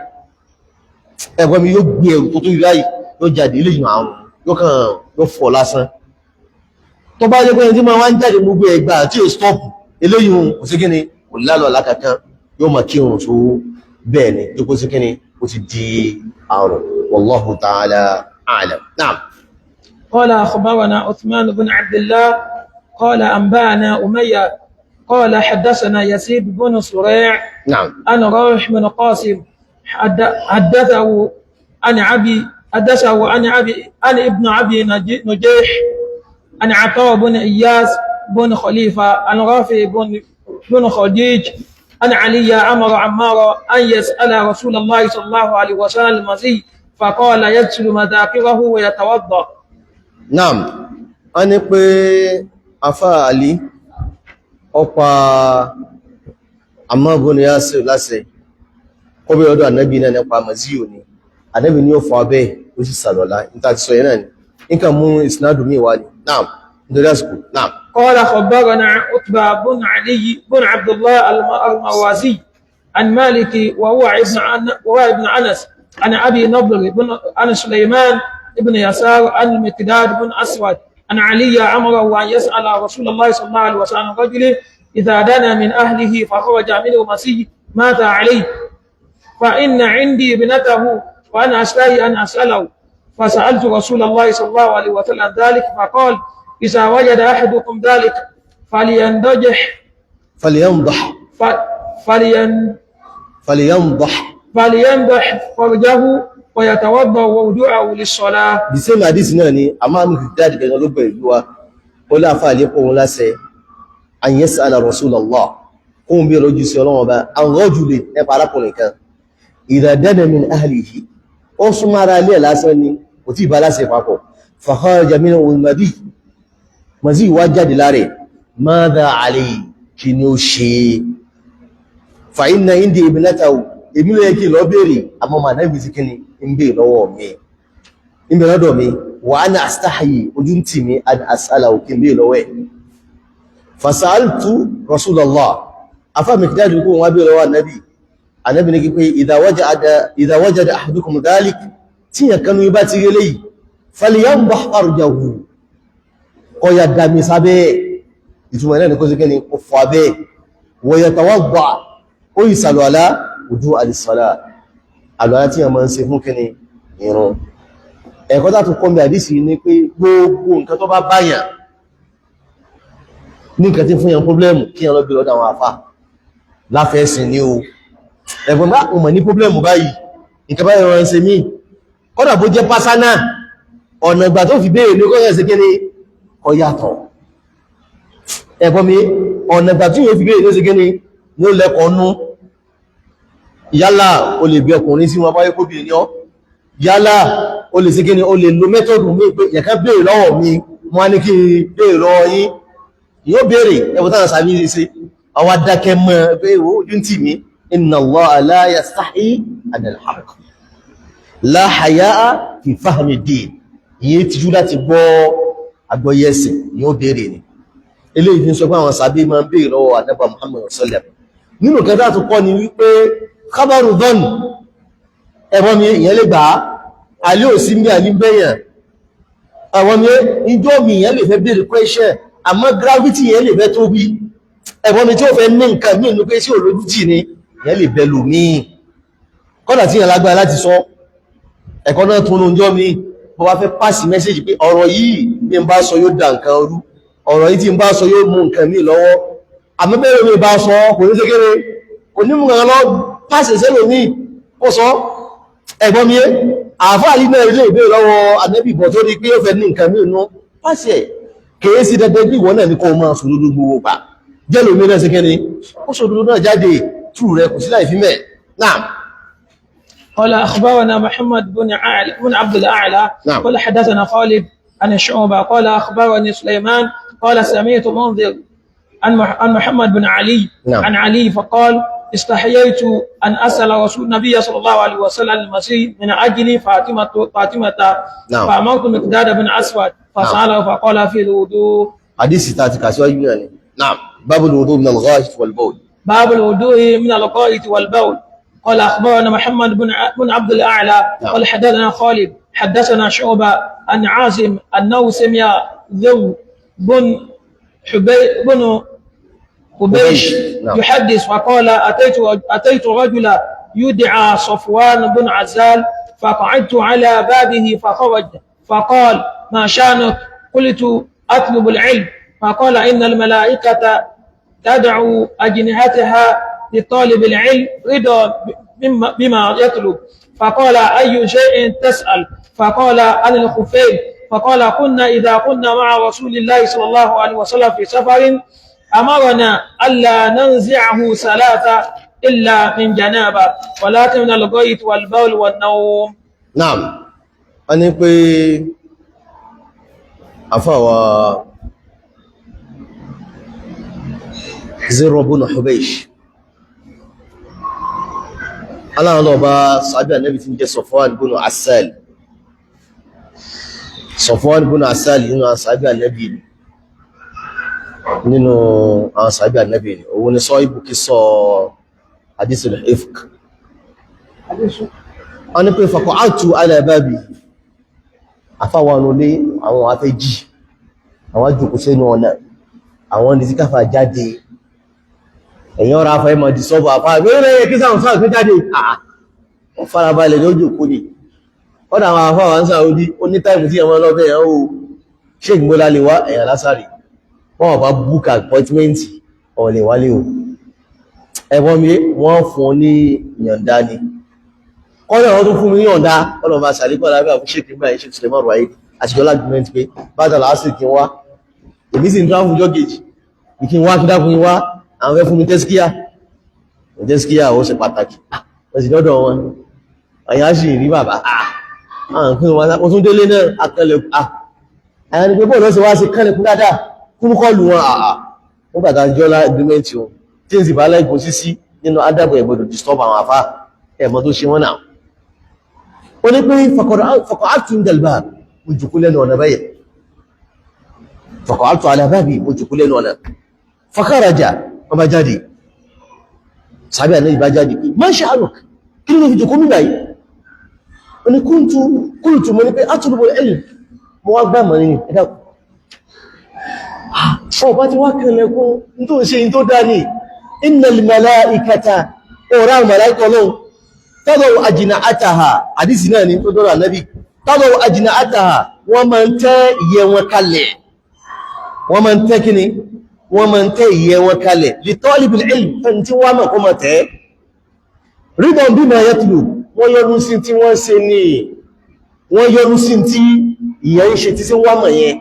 Ẹ̀gbọ́n mi, yóò gbé ẹrù tó tóbi báyìí, yóò jáde ilé ìyàn, àrùn yóò kàn yóò fọ̀ lásán. Tó bá jẹ́ pé ẹni tí máa wá ń jáde gbogbo ẹgbà tí ó stop eléyìí, kò sí kíni, kò lálọ́ lákankan, yóò máa kí òun tó bẹ́ẹ̀ ni tó kó sí kíni, ó ti di àrùn. Wallahu ta'ala a'lam. Naam. قال أخبرنا عثمان بن عبد الله قال أنبأنا أمية قال حدثنا يزيد بن سريع Naam. عن روح بن قاسم حدثه عن أبي حدثه عن أبي عن ابن أبي نجيح عن عطاء بن إياس بن خليفة عن رافع بن خديج عن علي أمر عمار أن يسأل رسول الله صلى الله عليه وسلم المزي فقال يغسل مذاكره ويتوضأ. Naam. A ní pé afá Ali ọpa Ammar ibn Yasir láṣẹ kó bí ọdọ̀ ànábì náà nípa maziyo ni. Ànábì ní ó fọ abẹ́, ó sì sàlọ̀lá níta ti sọ yẹn náà ni nǹkan mú ìsinádù míì wá ni. Naam, nítorí àsìkò. Naam. قال خبرنا عتبة بن علي بن عبد الله المروزي عن مالك وهو ابن أنس عن أبي نضر بن عن سليمان بن يسار عن المقداد بن أسود عن علي أمره أن يسأل رسول الله صلى الله عليه وسلم رجل إذا دنا من أهله فخرج منه مسيح ماذا عليه، فإن عندي ابنته وأنا أستحي أن أسأله، فسألت رسول الله صلى الله عليه وسلم ذلك فقال إذا وجد أحدكم ذلك فلينضجح فلينضح ف- فلين فلينضح فلينضح فرجه ويتوضأ وضوءه للصلاة. The same hadith náà ni a máa mú jáde gẹ́gẹ́ ló bẹ̀rẹ̀ ìlú wa. Ó láfà àlékún òun láṣẹ an yas'ala Rasulullah, kóhun bí ọlọ́jú sí ọlọ́wọ́n bá an rajulin, nípa arákùnrin kan, idha dana min ahlihi, ó súnmọ́ ara ilé ẹ̀ lásán ni, kò tí ì bá láṣẹ papọ̀, fa kharaja minhu al-madhi, mazi wá jáde lára ẹ̀, madha alayhi, kí ni ó ṣe? Fa inna indi ibnatahu, èmi ló yẹ kí n lọ béèrè, àmọ́ màá náà bí sí kí ni ń béèrè lọ́wọ́ mi, ìbẹ̀ lọ́dọ̀ mi, wa ana astahi, ojú ń tì mí, an as'ala, òkè bí lọ́wọ́ ẹ̀. Fasaltu Rasulallah, afá Miqdad kó wọ́n bí lọ́wọ́ annabi. Annabi ní pé idha wajada ahadukum dhalik, tí yàn kanú bá ti rí léyìí, falyandah farjahu, kó ya dami sábẹ́. Ìtumọ̀ náà ni kó sí kí ni kó fọ abẹ́, wa yatawadda, ó yìí sàlọ́lá, wudu'a lis-salah, àlọ́lá tí yàn máa ń ṣe fún kí ni ìrun. Ẹ̀kọ́ tá tún kọ́mí àdísì ní pé gbogbo nǹkan tó bá báyàn ní nǹkan tí fún yàn pọ́blẹ́mù, kí yàn lọ bí lọ́dọ̀ àwọn àfá láfẹ́ẹ̀sìn ní o. Ẹ̀gbọ́n bá mọ̀ ní pọ́blẹ́mù báyìí, nǹkan báyìí rọrùn ṣe mí, kọ́dà bó jẹ́ pásánà, ọ̀nà ìgbà tó fi béèrè ní kọ́yẹ̀ sí kí ni ọ yàtọ̀. Ẹ̀gbọ́n mi, ọ̀nà ìgbà tí yóò fi béèrè ní ó ṣe kí ni ní ó lẹ́kọ̀ọ́ nú. Yálà o lè bí ọkùnrin sí wọn báyé kóbìnrin ní ọ, yálà o lè sí kí ni o lè lo mẹ́tọ̀dù mi pé yẹ̀ká béèrè lọ́wọ́ mi, wọ́n á ní kí n béèrè lọ́wọ́ yín, yóò béèrè. Ẹwọ táwọn sàbí ṣe àwọn adákẹ́ mọ́ pé ìwò ojú ń tì mí. Inna Allaha la yastahi anil haqq, la haya'a fi fahmi din, ìyẹn tijú láti gbọ́ àgbọ́yé ẹ̀sìn, yóò béèrè ni. Eléyìí fi ń sọ pé àwọn sàbí máa ń béèrè lọ́wọ́ ànábì Muhammad sallam. Nínú kẹta tó kọ́ ni wípé khabaru dhann, ẹ̀bọ́n mi, ìyẹn lè gbà á, àlẹ́ ò sí ń bí àlí ń bẹ̀yàn. Àwọn mi ìjọ mi, ìyẹn lè fẹ́ béèrè question, àmọ́ gravity yẹn lè fẹ́ tóbi. Ẹ̀bọ́n mi, tí ó fẹ́ ní nǹkan mí inú pé sí òlójútì ni, ìyẹn lè bẹ̀lù míì kọ́dà tí yẹn lágbára láti sọ. Ẹ̀kọ́ náà tún un jọ mi, bó bá fẹ́ pàṣì mẹ́sẹ̀jì pé ọ̀rọ̀ yìí bí n bá sọ yóò dà nǹkan rú, ọ̀rọ̀ yìí tí n bá sọ yóò mú nǹkan míì lọ́wọ́, àmọ́ bẹ́ẹ̀ mi bá sọ kò ní ṣe kéré, kò ní mú nǹkan lọ, pàṣẹ sẹ́lòmíì ó sọ. Ẹ̀gbọ́n mi, àfáà yìí náà ilé ìbéèrè lọ́wọ́ ànẹ́bì bọ̀ tó rí pé ó fẹ́ ní nǹkan míì nú pàṣẹ. Kèé sí dandan bí ìwọ náà ní kó máa sòdodo gbogbo gbà, jẹ́ lómi náà ṣe kí ni ó sòdodo náà jáde tú rẹ, kò sí láì fi mẹ́ náà. قال أخبرنا محمد بن أعلى بن عبد الأعلى نعم. قال حدثنا خالد عن شعبة قال أخبرني سليمان قال سمعت منذر عن محمد بن علي نعم. عن علي فقال استحييت أن أسأل رسول النبي صلى الله عليه وسلم المسيح من أجل فاطمة نعم. فأمرت مقداد بن أسود فسأله فقال في الوضوء. Hadisi ta ti kà síwájú náà ni. Naam, babul wudu min al-gha'it wal bawl. باب الوضوء من الغائط والبول. قال أخبرنا محمد بن عبد الأعلى نعم. قال حدثنا خالد حدثنا شعبة عن عاصم أنه سمع ذو بن حبي بن حبيش نعم. يحدث فقال أتيت رجلا يدعى صفوان بن عزال فقعدت على بابه فخرج فقال ما شأنك؟ قلت أطلب العلم. فقال إن الملائكة تدعو أجنحتها لطالب العلم رضا بما يطلب. فقال أي شيء تسأل؟ فقال عن الخفين. فقال كنا إذا كنا مع رسول الله صلى الله عليه وسلم في سفر أمرنا ألا ننزعه ثلاثة إلا من جنابة ولكن من الغيط والبول والنوم. Naam, a ní pé àfáwà Zirr ibn Hubaysh aláwọn ọba sàábí Ànábì tí ń jẹ́ Safwan ibn Assal. Safwan ibn Assal nínú àwọn sàábí Ànábì ni, nínú àwọn sàábí Ànábì ni, òun ni sọ ibùkí sọ hadithul ifk. Wọ́n ní pé faqa'atu ala babi, àfáwọn olè àwọn afẹ́jì àwọn jùkú sínú ọ̀nà àwọn ní sí káfà jáde, èyàn ra afẹ́ mọ̀ dìsọ́bọ̀ àfá ìgbẹ̀rẹ̀ kí sáwọn sáà pé jáde, àà wọ́n farabalẹ̀ ní ojú kú ni. Ọ̀dà àwọn afá wà ń Saudi ó ní táìmù tí ẹmọ lọ́fẹ́ ẹ̀yàn ó ṣe ìgbóla lè wá èyàn lásàrì, wọ́n bá book appointment ọ̀ lè wálé o, ẹ̀wọ́n mi wọ́n fún ní ìyọ̀ǹda ni, kọ́lẹ̀ wọ́n tún fún mi yọ̀ǹda ọlọ́mà sàríkọ́ lábẹ́ àfún ṣe kìí báyìí ṣe Suleiman Ruwaili àtijọ́ lágbìmẹ́ntì pé bátà lásì kí wá, èmi sì ń tráfù jọ́ kejì ìkí wá kí dákun wá, àwọn fẹ́ fún mi tẹ́síkíyà tẹ́síkíyà ó ṣe pàtàkì, ó sì dọ́dọ̀ wọn àyà sì rí bàbá àwọn kí wọn ó tún délé náà akẹlẹ̀ àyà ni pé bọ́ọ̀lù ọ̀sẹ̀ wá sí kẹ́lẹ̀kún dáadáa kúrúkọ́lù wọn àà wọ́n gbàtà jọ́ lágbìmẹ́ntì wọn tí ń sì bá láìpọ̀ sísí nínú adábọ̀ ẹ̀gbọ́dọ̀ disturb àwọn àfá ẹ̀mọ́ tó ṣe wọ́n náà. Ó ní pé faqa'adtu inda al-bab, mo jòkó lẹ́nu ọ̀nà báyẹ̀, faqa'adtu ala babi, mo jòkó lẹ́nu ọ̀nà, fakharaja, wọ́n bá jáde, sàbí àná ìbá jáde, ma sha'nuk, kí ló fi jòkó mígbà yìí? Ó ní qultu, mo ní pé atlubu al-ilm, mo wá gbà mọ̀ ní ẹ̀dá ọba tí wá kẹlẹ̀kún tó ń ṣe tó dá ní innal malaikata, ọ̀rá màláíkà Ọlọ́run tọ́lọ̀ àjìnà àtàhà, àdísì náà ni tó dọ́rọ̀ ànábì, tọ́lọ̀ àjìnà àtàhà, wọ́n máa ń tẹ́ ìyẹ́ wọn kalẹ̀, wọ́n máa ń tẹ́ kíni, wọ́n máa ń tẹ́ ìyẹ́ wọn kalẹ̀ li talibil ilm, fẹ́ni tí wọ́n mọ̀ kó máa tẹ́ rídọ̀n bima yatlu, wọ́n yọnu sí tí wọ́n ṣe ní, wọ́n yọnu sí tí ìyẹ́ ń ṣe tí sí wọ́n mọ̀ yẹn,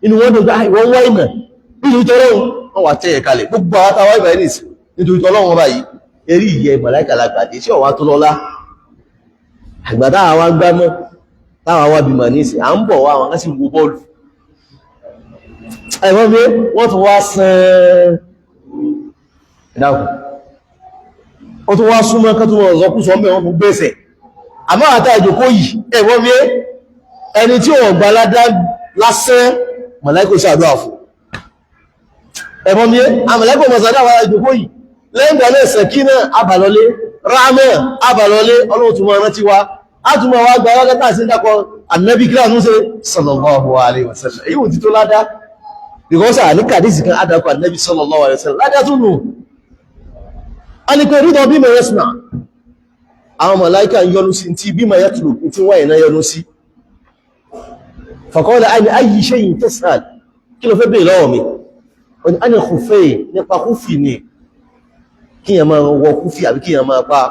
inú wọn dùn wọ́n wá ìmọ̀ nítorí tọ́lọ́run, wọ́n wà tẹ́ ẹ̀ kalẹ̀ gbogbo àwọn táwa ìmọ̀ ẹni nítorí tọ́lọ́run báyìí eré ìyẹ màláíkà lágbàdé tí ọ̀wá tó lọ́lá àgbàdá àwọn agbámọ́ táwọn wá bímọ ní ìsìn à ń bọ̀ wá àwọn láti wo bọ́ọ̀lù ẹ̀wọ́n mi wọ́n tún wá sàn ẹ̀dàkùn ó tún wá súnmọ́ kán tún wọ́n ọ̀zọ́kú sọ mẹ́ wọ́n fún gbèsè àmọ́ àtà ìjòkó yìí ẹ̀wọ́n mi ẹni tí ò gbà ládá lásán màláíkà ṣàdúrà fún ẹ̀wọ́n mi àmàláíkà mọ̀sàdá àwọn ìjòkó yìí lẹ́yìn ìgbà náà sẹ̀kínà àbàlọ́lé rámẹ́ àbàlọ́lé ọlọ́run tún máa rántí wa á tún máa wá gba ọlọ́gátà sí dákọ̀ ànábì kíláà tún ṣe sallallahu alaihi wasallam èyí ò ti tó ládá because àní kàdísì kan àdàkọ̀ ànábì sallallahu alaihi wasallam ládá tún nù a ní pé rídọ̀ bima yasma àwọn màláíkà ń yọnu sí tí bima yatlu tí wáyé náà yọnu sí faqala àní ayyi shay'in tas'al kí ló fẹ́ bèèrè lọ́wọ́ mi ó ní khuffayn nípa kúfì ni kí yẹn máa wọ kúfì àbí kí yẹn máa pa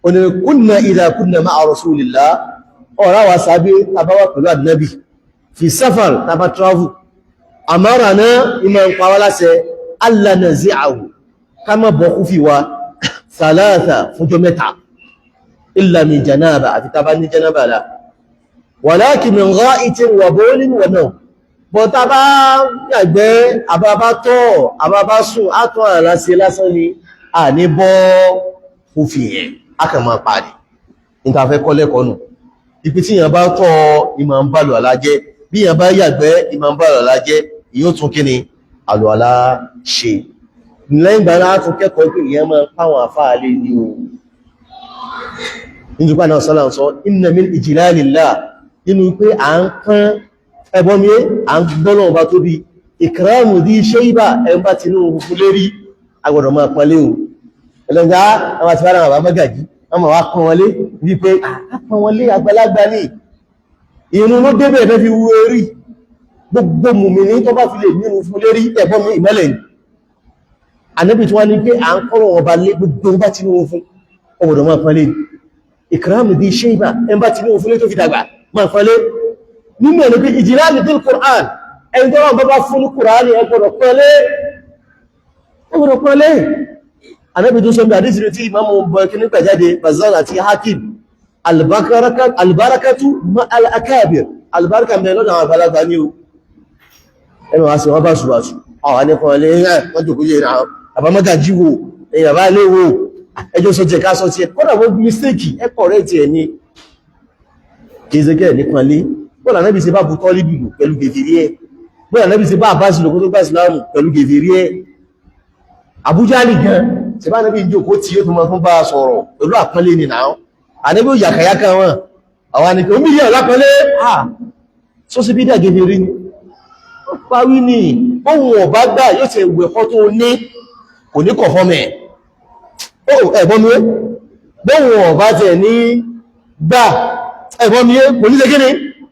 ó ní kunna idha kunna ma'a rasulillah ọ̀rá wa sábé tàbáwà pẹ̀lú ànábì fi safar tàbá travel àmọ́ra náà ìmọ̀ ń pa wá láṣẹ alla nazi'ahu ká má bọ́ kúfì wa thalatha fúnjọ mẹ́ta illa min janaba àti tàbá ní janaba la walakin min gha'itin wa bawlin wa nawm bọ́ tàbá yàgbẹ́ àbábá tọ̀ àbábá sùn átọ́ àrà sí lásán ni a ní bọ́ kúfì yẹn a kàn máa parí níta fẹ́ kọ́ lẹ́kọ̀ọ́ nù ibi tí yàn bá tọ́ ìmọ̀ ń bá àlùwàlá jẹ́ bí yàn bá yàgbẹ́ ìmọ̀ ń bá àlùwàlá jẹ́ ìyóò tún kí ni àlùwàlá ṣe lẹ́yìn ìgbà náà tún kẹ́kọ̀ọ́ pé ìyẹn máa páwọn àfáà lé ní o nítorí pé náà sọ́lá ń sọ inna min ijlalillah nínú pé à ń pọ́n ẹbọn mi à ń gbọ́nà ọba tóbi ikramu dhi shayba ẹ̀ ń bá tinú funfun lérí agbọ́dọ̀ máa pọ́nlé o ẹlẹ́gbẹ́ àwọn àti fara àbá mọ́gàjí Wọ́n máa wá pọ́n wọn lé wípé pọ́n wọn lé àgbàlagbà ní irun ló débẹ̀ fẹ́ fi wú orí. Gbogbo mùmìnì tó bá fi lè nínú fún lérí ẹ̀bọ́n mi ìmọ́lẹ̀ ni. Ànábì tí wọ́n ní pé à ń kọ́rọ̀ ọba lé, gbogbo bá ti ní fún ọgbọ̀dọ̀ máa pọ́n lé. Ìkìrámù bí ṣe ìbà ẹn bá ti ní fún lé tó fi dàgbà máa pọ́n lé. Nínú ẹni pé ìjìláàmì bí Qur'an, ẹni tó wọ́n bá fún ní Qur'an ẹgbọ̀dọ̀ pọ́n lé, ẹgbọ̀dọ̀ pọ́n lé. Ànábì tó sọ bí àdísì tí Imamu bọ̀kí nípa jáde Bazar àti Hakim, albarakatu ma al-akabir, albarka mẹ́ lọ́dọ̀ àwọn àgbàlagbà ní o. Ẹnu wá sí wọ́n bá ṣùgbàṣù àwọn anìkan ilé ẹ̀ wọ́n jòkó yẹ ìrìn àbámọ́gà jíwò ẹ̀yìn àbá ilé wo ẹjọ́ sọ jẹ ká sọ ti ẹ̀ kọ́nà wọ́n mistake ẹ̀kọ́ rẹ̀ ti ẹ̀ ní kìí nípan lé. Bọ́ọ̀lá náà bí ṣe bá bu tọ́líbì lò pẹ̀lú gèfèrí ẹ̀, bọ́ọ̀lá náà bí ṣe bá àbáṣì lò kó tó gbà ìsìlámù pẹ̀lú gèfèrí ẹ̀. Àbújá lì gan ṣe bá náà bí ìjókòó tí ó tún máa fún bá a sọ̀rọ̀ pẹ̀lú àpọ́nlé ni náà. Ànábì ò yàkàyàkà wọn àwọn àníkè omi yẹ̀ lápọ́nlé ah sọ́sí bídà gèfèrí ni ó parí ní ohun ọ̀bá gbà yóò ṣe ìwẹ̀ ẹ̀kọ́ tó ní kò ní kọ̀ fọ́mẹ̀. Ẹ̀bọ́n mi bóhun ọ̀bá tẹ̀ ní gbà, ẹ̀bọ́n mi kò ní ṣe kíni,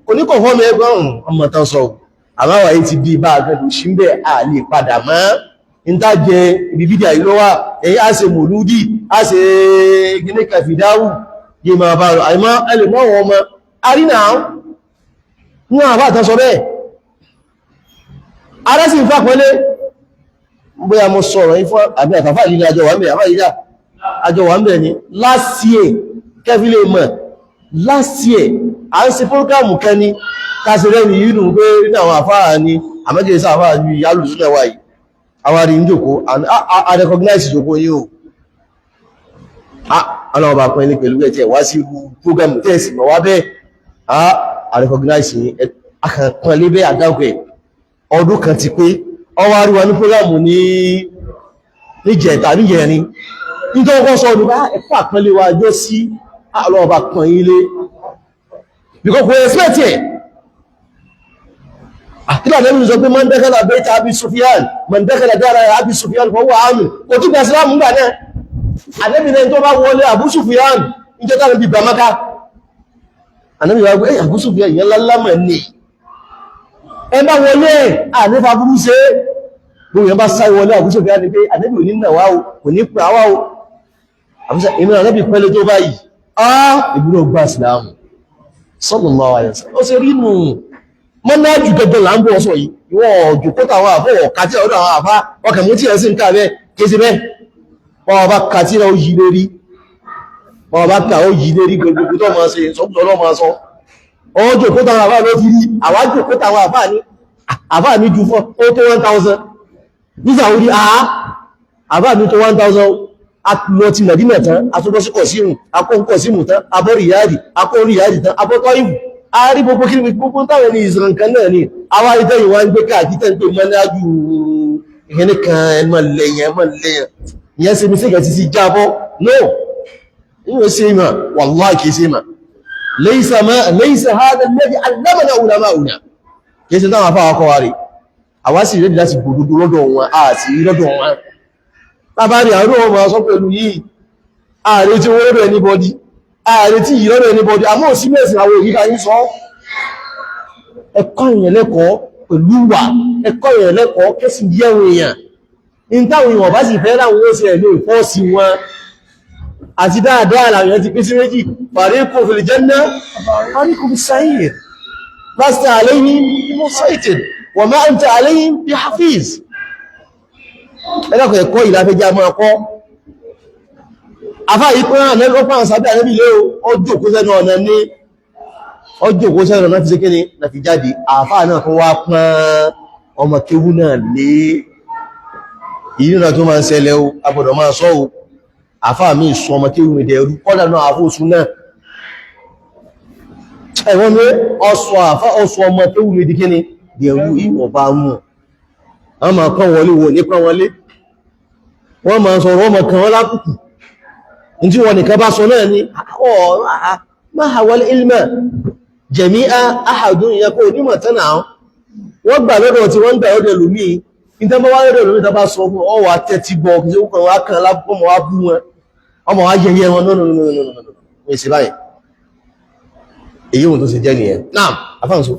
kò ní kọ̀ fọ́mẹ̀. Ẹgbọ́n ọmọ tán sọ àmáwà yìí ti bí bá agbẹ́lú sí ń bẹ̀ à lè padà mọ́ ń tá jẹ ibi fídíà yìí ló wà. Èyí á ṣe mòlúdì, á ṣe gíní kàfídáwù yìí máa bá rọ àìmọ́ ẹlẹ́mọ́ àwọn ọmọ arínà ní àwọn àbá àtànsọ bẹ́ẹ̀. Ara sì ń fà pẹ́lẹ́ bóyá mo sọ̀rọ̀ yìí fún àbí àtàfà ìlú àjọ wà ń bẹ̀, àbá ìlú àjọ wà ń bẹ̀ ni last year kẹfí lè mọ̀. Last year à ń ṣe prógámù kẹni kásìrẹ́ ní yìí nù pé ní àwọn àfáà ni àmẹ́jẹ̀ sí àfáà ní alùsùn ẹwà yìí àwọn àrí ń jòkó, a recognize ìjòkó yìí o. Ọlọ́ọ̀bà pẹ́lú pẹ̀lú ẹ̀tẹ̀ wá sí irú prógámù tẹ́ẹ̀sì mọ̀ wá bẹ́ẹ̀, a recognize yìí akànkan lébẹ́ àdáwẹ̀. Ọdún kan ti pé ọwọ́ àríwá ní prógámù ní níjẹta níjẹrin nítorí ọkọ̀ sọ ọdún bá ẹ̀kọ́ àpẹẹlẹ wa jọ sí ọlọ́ọ̀bà kan ilé because kò expect ẹ̀. Àkílà lẹ́nu sọ pé man dakhala bayta Abi Sufyan, man dakhala dara Abi Sufyan fahuwa amin. Kò tún gba Ìsìlámù ńgbà náà. Ànábì náà tó bá wọlé Abu Sufyan níjọ́ tánà bí gbàmáká, Ànábì wá pé Abu Sufyan ìyẹn lálámọ̀ ní ẹ bá wọlé ànífà burú ṣe gbogbo yẹn bá sáré wọlé Abu Sufyan ni pé Ànábì ò ní nà wá o, kò ní pè wá o. Ìmọ̀ Ànábì pẹ́lẹ́ tó báyìí, ah ìbúrò gba Ìsìlámù sallallahu alaihi wasallam. Ó ṣe rí nù mọ́nájú gẹ́gẹ́ là ń bọ́ sọ yìí. Ìwọ̀n ọ̀jọ̀ kó tàwọn àfọ́ ọ̀kàtí ọ̀dọ̀ àwọn àfá ọkẹ̀ mú tí ẹ̀ sí nǹkan bẹ́ẹ̀ kí sí bẹ́ẹ̀. Wọ́n bá kàtí ó yí lérí, wọ́n bá kà ó yí lérí gbogbo tó máa ṣe ìsọkúsọ lọ́ máa sọ. Ọjọ́ kó tàwọn àfá ló fi rí àwájò kó tàwọn àfá ní àfá ní ju fọ́ ó tó 1000 ní Saudi. Àá àfá ní tó 1000 lọ ti Mẹ̀dínà tán, atúbọ́ sí Kọ̀símù, akóǹkọ̀ símù tán, abọ́ Ríyádì, akó Ríyádì tán, abọ́tọ́ ìwù a rí gbogbo kí gbogbo táwọn ní ìsìnkan náà ni àwa ìtẹ́yìn wá ń gbé káàkiri tẹ́ ń pè mọ́nájú ìhẹ́ní kan ẹmọ lẹ́yìn ẹmọ lẹ́yìn ìyẹn ṣe mistake ti sí jábọ́. No, ìwọ̀n ṣe mà, wallahi kìí ṣe mà. Laysa ma laysa hadha alladhi allamana ulama'una, kìí ṣe táwọn afáwà kọ́ wa rí. Àwa sì rẹ́dì láti gbòdodo lọ́dọ̀ wọn, a sì rí lọ́dọ̀ wọn. Bàbá rí àwọn ọmọ sọ pẹ̀lú yìí, ààrẹ tí wọ́n lọ́dọ̀ anybody, ààrẹ tí yìí lọ́dọ̀ anybody, àmọ́ òsí mẹ́sìn àwọn òyíká yìí sọ. Ẹ̀kọ́ èèyàn lẹ́kọ̀ọ́ pẹ̀lú wà, ẹ̀kọ́ èèyàn lẹ́kọ̀ọ́ kẹ́sì yẹ́wọ̀n èèyàn in táwọn èèyàn bá sì fẹ́ láwọn ó sì ẹ̀ lè fọ́ sí wọn àti dáadáa làwọn èèyàn ti pín sí méjì. Fariqun fil janna, fariqun fis sa'ir, lasta alayhim bimusaytir wa ma anta alayhim bihafiz. Ẹlẹ́kọ̀ọ́ ẹ̀kọ́ ìlàfẹ́já máa kọ́ afá yìí pé ànẹ́bí ọpá àwọn sàbí ànẹ́bí lé ọjọ́ òkú sẹ́nu ọ̀nà ní ọjọ́ òkú sẹ́nu ọ̀nà fi ṣe kíni na fi jáde. Àfá náà tó wá pọ́n ọmọ kéwú náà lé ìlú náà tó máa ń ṣẹlẹ̀ o, agbọ́dọ̀ máa sọ o. Àfá mi sọ ọmọ kéwú mi dẹ̀rú kọ́dà náà àfó oṣù náà ẹ̀wọ́n mi ọsọ àfá ọsọ ọmọ kéwú mi di kíni dẹ̀rú ìwọ̀n bá mú wọ́n máa kọ́ wọlé wò ní pọ́n wọlé, wọ́n máa sọ̀rọ̀ ọmọ kan wọ́n lákùkù ní tí wọ́n nìkan bá sọ náà ni ma hawal ilma jami'a ahadun yẹ kó onímọ̀ tán náà. Wọ́n gbà lọ́dọ̀ tí wọ́n gbà lọ́dọ̀ lómi ní tán bá wá lọ́dọ̀ lómi tán bá sọ fún ọwà tẹ́tí gbọ́ kí ó kàn wá kan lábùkọ́ mọ́ wá bú wọn. Ọmọ wa yẹyẹ wọn, no, wọ́n ṣe báyìí. Èyí wọn tó ṣe jẹ́ nìyẹn náà afáǹso.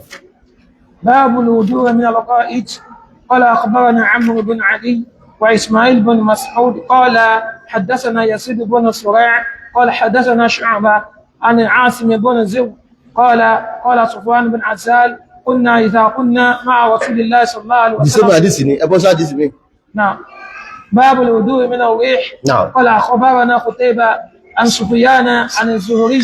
باب الوجوه من الغائط. قال أخبرنا عمرو بن علي وإسماعيل بن مسعود قال حدثنا يزيد بن سريع قال حدثنا شعبة عن عاصم بن زو قال قال صفوان بن عسال كنا إذا كنا مع رسول الله صلى الله عليه Dìsẹ́mù وسلم. Àdìsí ni ẹbọ́ sí àdìsí mi. نعم، باب الوضوء من الريح. نعم. قال أخبرنا قتيبة عن سفيان عن الزهري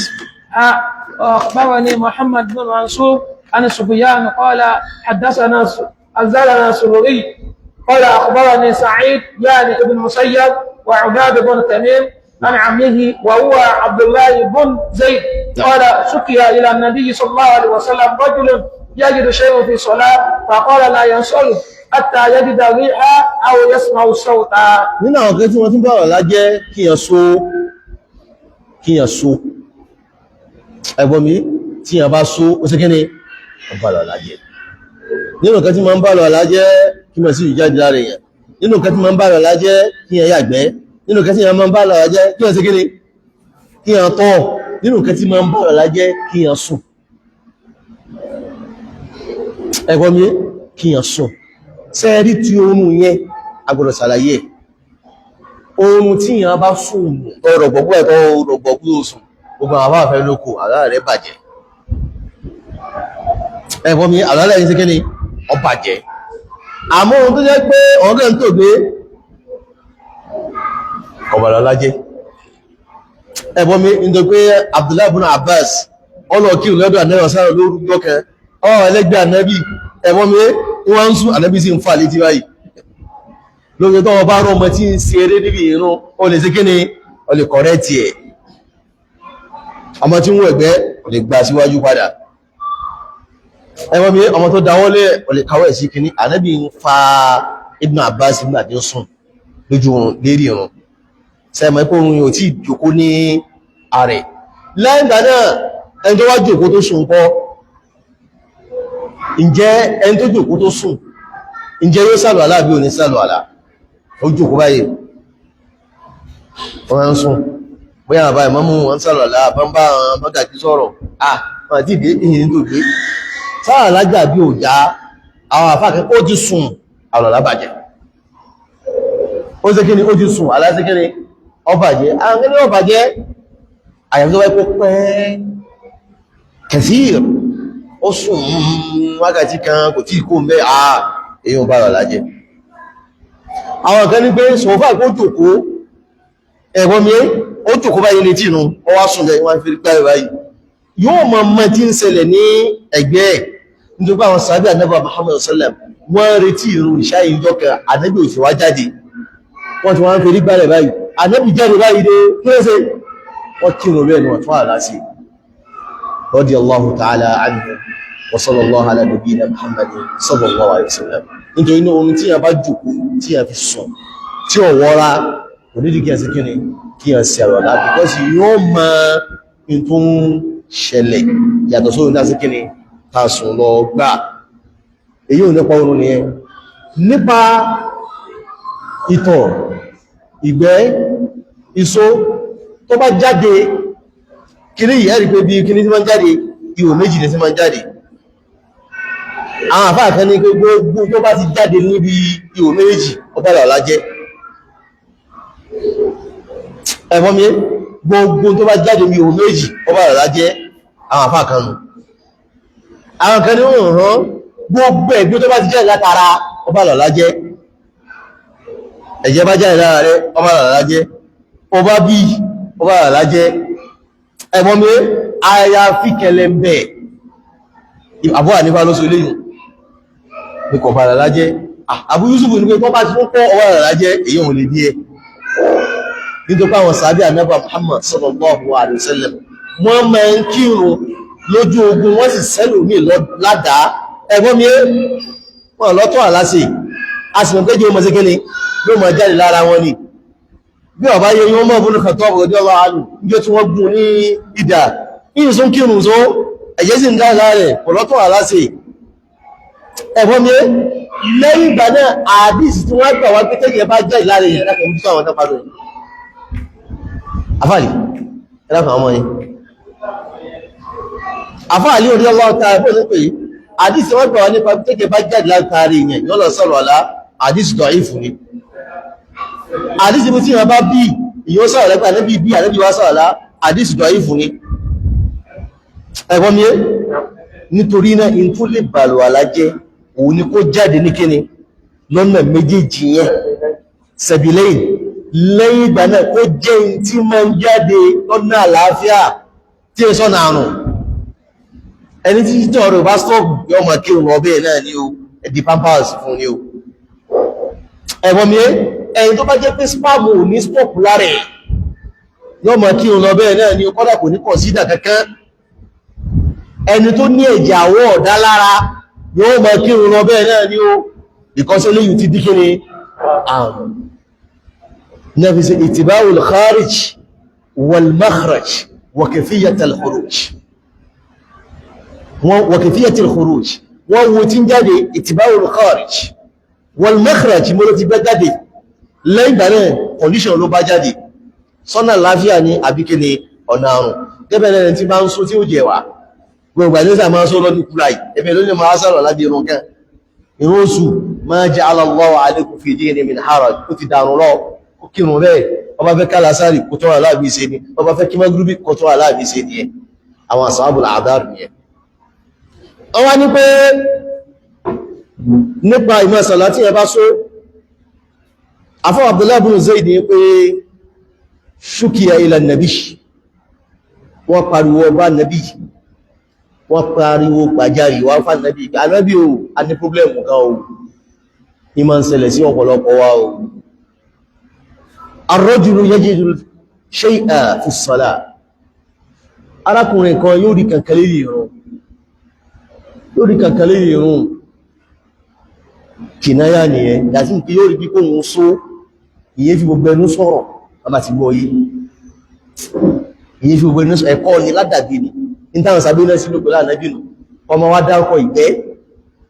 أخبرني محمد بن منصور عن سفيان قال حدثنا أنزلنا الزهري قال أخبرني سعيد يعني ابن مسيب وعباد بن تميم عن عمه وهو عبد الله بن زيد قال شكي إلى النبي صلى الله عليه وسلم رجل يجد شيء في صلاة فقال لا ينصرف حتى يجد الريح أو يسمع الصوت. Nínú àwọn kan tí wọ́n tún bá ọ̀rọ̀ lájẹ́, kíyàn so, kíyàn so, ẹgbọ́n mi, tí yàn bá so ó sí kíni ó bá ọ̀rọ̀ lájẹ́. Nínú kan tí wọ́n ń bá ọ̀rọ̀ lájẹ́, kí mọ̀ sí ìjáde lára èèyàn. Nínú kan tí wọ́n ń bá ọ̀rọ̀ lájẹ́, kíyàn yàgbẹ́. Nínú kan tí wọ́n ń bá ọ̀rọ̀ lájẹ́, kíyàn sí kíni, kíyàn tọ̀. Nínú kan tí wọ́n ń bá ọ̀rọ̀ lájẹ́, kíyàn sùn. Ẹgbọ́n mi, kíyàn sùn. Sẹ́ẹ̀rí tí oorun yẹn agbọ́dọ̀ ṣàlàyé ẹ̀. Oorun tí yàn bá sùn, ọ̀rọ̀ gbọ̀gbọ́ ẹ̀tọ́ ọ̀rọ̀ gbọ̀gbọ́ sùn, gbogbo àwọn afẹ́ lóko àlá rẹ̀ bàjẹ́. Ẹ̀fọ́ mi, àlá rẹ̀ sí kíni ó bàjẹ́. Àmọ́ ohun tó jẹ́ pé ọ̀gẹ́ ń tògbé ọ̀bàlọ́lájẹ́, ẹ̀fọ́ mi, nítorí pé Abdullahi ibn Abbas ọlọ́ọ̀kí lọ́dọ̀ ànẹ́bí ọ̀sán lórúkọ kan ọ̀ ẹlẹ́gbẹ́ ànẹ́bí. Ẹ̀fọ́ mi, wọ́n ń sún, ànẹ́bí sì ń fà létí báyìí lórí tó wọ́n bá rọ́ ọmọ tí ń ṣe eré níbi ìrún, ó lè ṣe kí ni, ó lè kọ̀rẹ́tì ẹ̀. Ọmọ tí ń wọ ẹ̀gbẹ́, ó lè gbà síwájú padà. Ẹwọ́n mi, ọmọ tó dáwọ́lé, ó lè káwọ́ ẹ̀ sí kíní. Ànábì ń fa Ibn Abbas nígbà tí ó sùn lójú oorun lérí ìrun. Sẹ́mọ̀ pé oorun yóò tí ì jókòó ní ààrẹ lẹ́yìn ìgbà náà? Ẹni tó wá jókòó tó sùn kọ́, ǹjẹ́ ẹni tó jókòó tó sùn, ǹjẹ́ yóò sàlùwàlá àbí ò ní sàlùwàlá? Ó jókòó báyìí, wọ́n ń sùn, bóyá àbá ìmọ́mú wọn sàlùwàlá, àbámbá àwọn mọ́gàjí sọ̀rọ̀ àwọn àti ìdí ìyìn tó gbé sáà lájà bí ò já. Àwọn àfáàkẹ́ ó ti sùn, àlọ́lá bàjẹ́. Ó ṣe kí ni, ó ti sùn, aláṣẹ kí ni, ó bàjẹ́. Àwọn kí ni ó bàjẹ́, àyàfi tó bá kó pẹ́ kẹsír, ó sùn wákàtí kan, kò tí kó mẹ́ àà èyàn bá rọ̀ lájẹ́. Àwọn kan ní pé sọ̀fà kó jòkó, ẹ̀gbọ́n mi, ó jòkó báyìí létí inú, ó wá sùn lẹ́yìn wọ́n fi gbáyẹ̀ báyìí, yóò mọ̀ mọ́ tí ń ṣẹlẹ̀ ní ẹ̀gbẹ́ ẹ̀. Nítorí pé àwọn sàábì ànábì Muhammad sallam, wọ́n retí ìrun ìṣá ìjọ kan, ànábì ò sì wá jáde, wọ́n ti wọ́n fi rí gbálẹ̀ báyìí. Ànábì jáde báyìí dé, kí ló ṣe? Wọ́n kírun bẹ́ẹ̀ ni wọ́n tún àlá sí. Radiyallahu ta'ala anhu wa sallallahu ala nabiyyina Muhammad sallallahu alaihi wasallam. Nítorí inú oorun tí a bá jòkó tí a fi sùn tí ò wọ́ra, kò nídìí kí a ṣe kíni, kí a ṣe àrọ̀lá, because yóò mọ in tó ń ṣẹlẹ̀ yàtọ̀ sóhun dá sí kíni ta sùn lọ gbà. Èyí ò nípa oorun nìyẹn. Nípa ìtọ̀, ìgbẹ́, iṣó tó bá jáde, kíní yìí, ẹ̀rí pé bí kíní tí máa ń jáde, ihò méjì ní tí máa ń jáde. Àwọn àfáà kan ní pé gbogbo tó bá ti jáde níbi ihò méjì, ó bá lọ́la jẹ́. Ẹ̀fọ́n mi, gbogbo tó bá jáde níbi ihò méjì, ó bá lọ́la jẹ́. Àwọn àfáà kan nù. Àwọn kan ní òun hàn gbogbo ẹ̀gbẹ́ tó bá ti jáde látara, ó bá lọ́la jẹ́. Ẹ̀jẹ̀ bá jáde lára rẹ̀, ó bá lọ́la jẹ́. Ó bá bí, ó bá lọ́la jẹ́. Ẹ̀fọ́n mi, àyàfi kẹlẹ̀mbẹ̀. Àbúrò ànífà ló sọ eléyìí ní kò bá lọ́la jẹ́. Abu Yusuf ní pé tó bá ti tún kọ́ ọwọ́ lọ́la jẹ́, èyí òun lè díẹ̀, nítorí pé àwọn sàábì ànábì Muhammad sallallahu alaihi wasallam, wọ́n máa ń kírun lójú ogun, wọ́n sì sẹ́lò mí ládàá. Ẹ̀gbọ́n mi, wọ́n lọ́tọ́ àlásì, a sì mọ̀ pé jẹ́ ọmọ sí kíni ló mọ̀ jáde lára wọn ni. Bí ọba yẹ yíwọ́n mọ̀ búrú kàtọ́ ọ̀gọ̀dẹ́ ọlọ́ àánú níjọ́ tí wọ́n gún ní ìdà ìyìn sún kírun tó ẹ̀jẹ̀ sì ń dá lára rẹ̀, kò lọ́tọ́ àlásì. Ẹ̀gbọ́n mi, lẹ́yìn ìgbà náà, àdìsí tí wọ́n gbà wá pé tẹ́jẹ̀ bá jáde lára èèyàn láti mú àwọn náà padà. Afáàlì ẹlẹ́kùn ọmọ yìí afáàlì orí ọlọ́ta ẹ̀fọ́ ní pé àdísì wọ́n gbà wá nípa tẹ́kẹ̀ bá jáde látàrí ìyẹn yọ́ lọ sọ̀rọ̀ ọ̀la, àdísì dọ̀ ìfù ni. Àdísì mú tí wọ́n bá bí ìyó sọ̀rọ̀ lẹ́gbà níbi bí àníbi wá sọ̀rọ̀ ọ̀la, àdísì dọ̀ ìfù ni. Ẹ̀gbọ́n mi nítorí náà in tó lè bàlù àlá jẹ́ òun ni kó jáde ní kíni lọ́nà méjèèjì yẹn, sẹ̀bìlẹ́yìn. Lẹ́yìn ìgbà náà kó jẹ́ in tí máa ń jáde lọ́nà àlàáfíà tí è sọ́nà àrùn. Ẹni tí títọ́ rẹ̀ bá stop yọ mọ̀ kí òun ọbẹ̀ náà ní o, ẹ̀dì pampers fún ní o. Ẹ̀gbọ́n mi, ẹni tó bá jẹ́ pé spam ò ní stop lára ẹ̀ yọ mọ̀ kí òun ọbẹ̀ náà ní o, kọ́dà kò ní consider kankan. Ẹni tó ní ẹ̀jẹ̀ àwọ̀ ọ̀dá lára yóò mọ̀ kí òun ọbẹ̀ náà ní o, because eléyìí ti díkí ni àrùn. Náà fi ṣe ittiba'ul kharij wal makhraj wa kayfiyatul khuruj, wa kayfiyatul khuruj. Wọ́n wo tí ń jáde, ittiba'ul kharij wal makhraj, mọ́ ló ti gbẹ́ jáde. Lẹ́yìn ìgbà náà, condition ló bá jáde, sọ́nà láfíà ní àbíkí ni ọ̀nà àrùn. Gẹ́bẹ̀ náà tí bá ń só tí ó jẹ wá gbogbo àdínsà máa ń só lọ́dún kúrò àì ẹ̀mẹ́ ló ní máa sọ̀rọ̀ lábí irun kan, irun oṣù, ma ja'ala Allahu alaykum fi dini min haraj, ó ti dàrún lọ, ó kírun bẹ́ẹ̀. Ọba fẹ́ kálásárì kò tọ́ra láàbí ṣe ni, ọba fẹ́ kí mọ́gúrúbí kò tọ́ra láàbí ṣe ni ẹ. Àwọn ashabul a'dhar nìyẹn. Wọ́n wá ní pé nípa ìmọ̀ sàlá tí ẹ bá só, afọ́ Abdullahi bin Zayd ní pé ṣúkìyà ila nàbí, wọ́n pariwo ọba nàbí, wọ́n pariwo pàjáre wá fà nàbí, ànábì o, a ní pọ́blẹ̀mù kan o, ní ma ń ṣẹlẹ̀ sí ọ̀pọ̀lọpọ̀ wa o. Ar-rajulu yajidu shay'an fi s-salah, arákùnrin kan yóò rí kankan lérí ìrun, yóò rí kankan lérí ìrun, kìnáyà nìyẹn, dàtí pé yóò rí bí kóhun só. Ìyẹn fi gbogbo ẹnu sọ̀rọ̀, bàbá ti gbọ́ yìí, ìyẹn fi gbogbo ẹnu sọ̀rọ̀, ẹ̀kọ́ ni ládàbí ni ní táwọn sàbí náà sí ló pẹ̀lú ànábì nù. Ọmọ wa dárúkọ ìgbẹ́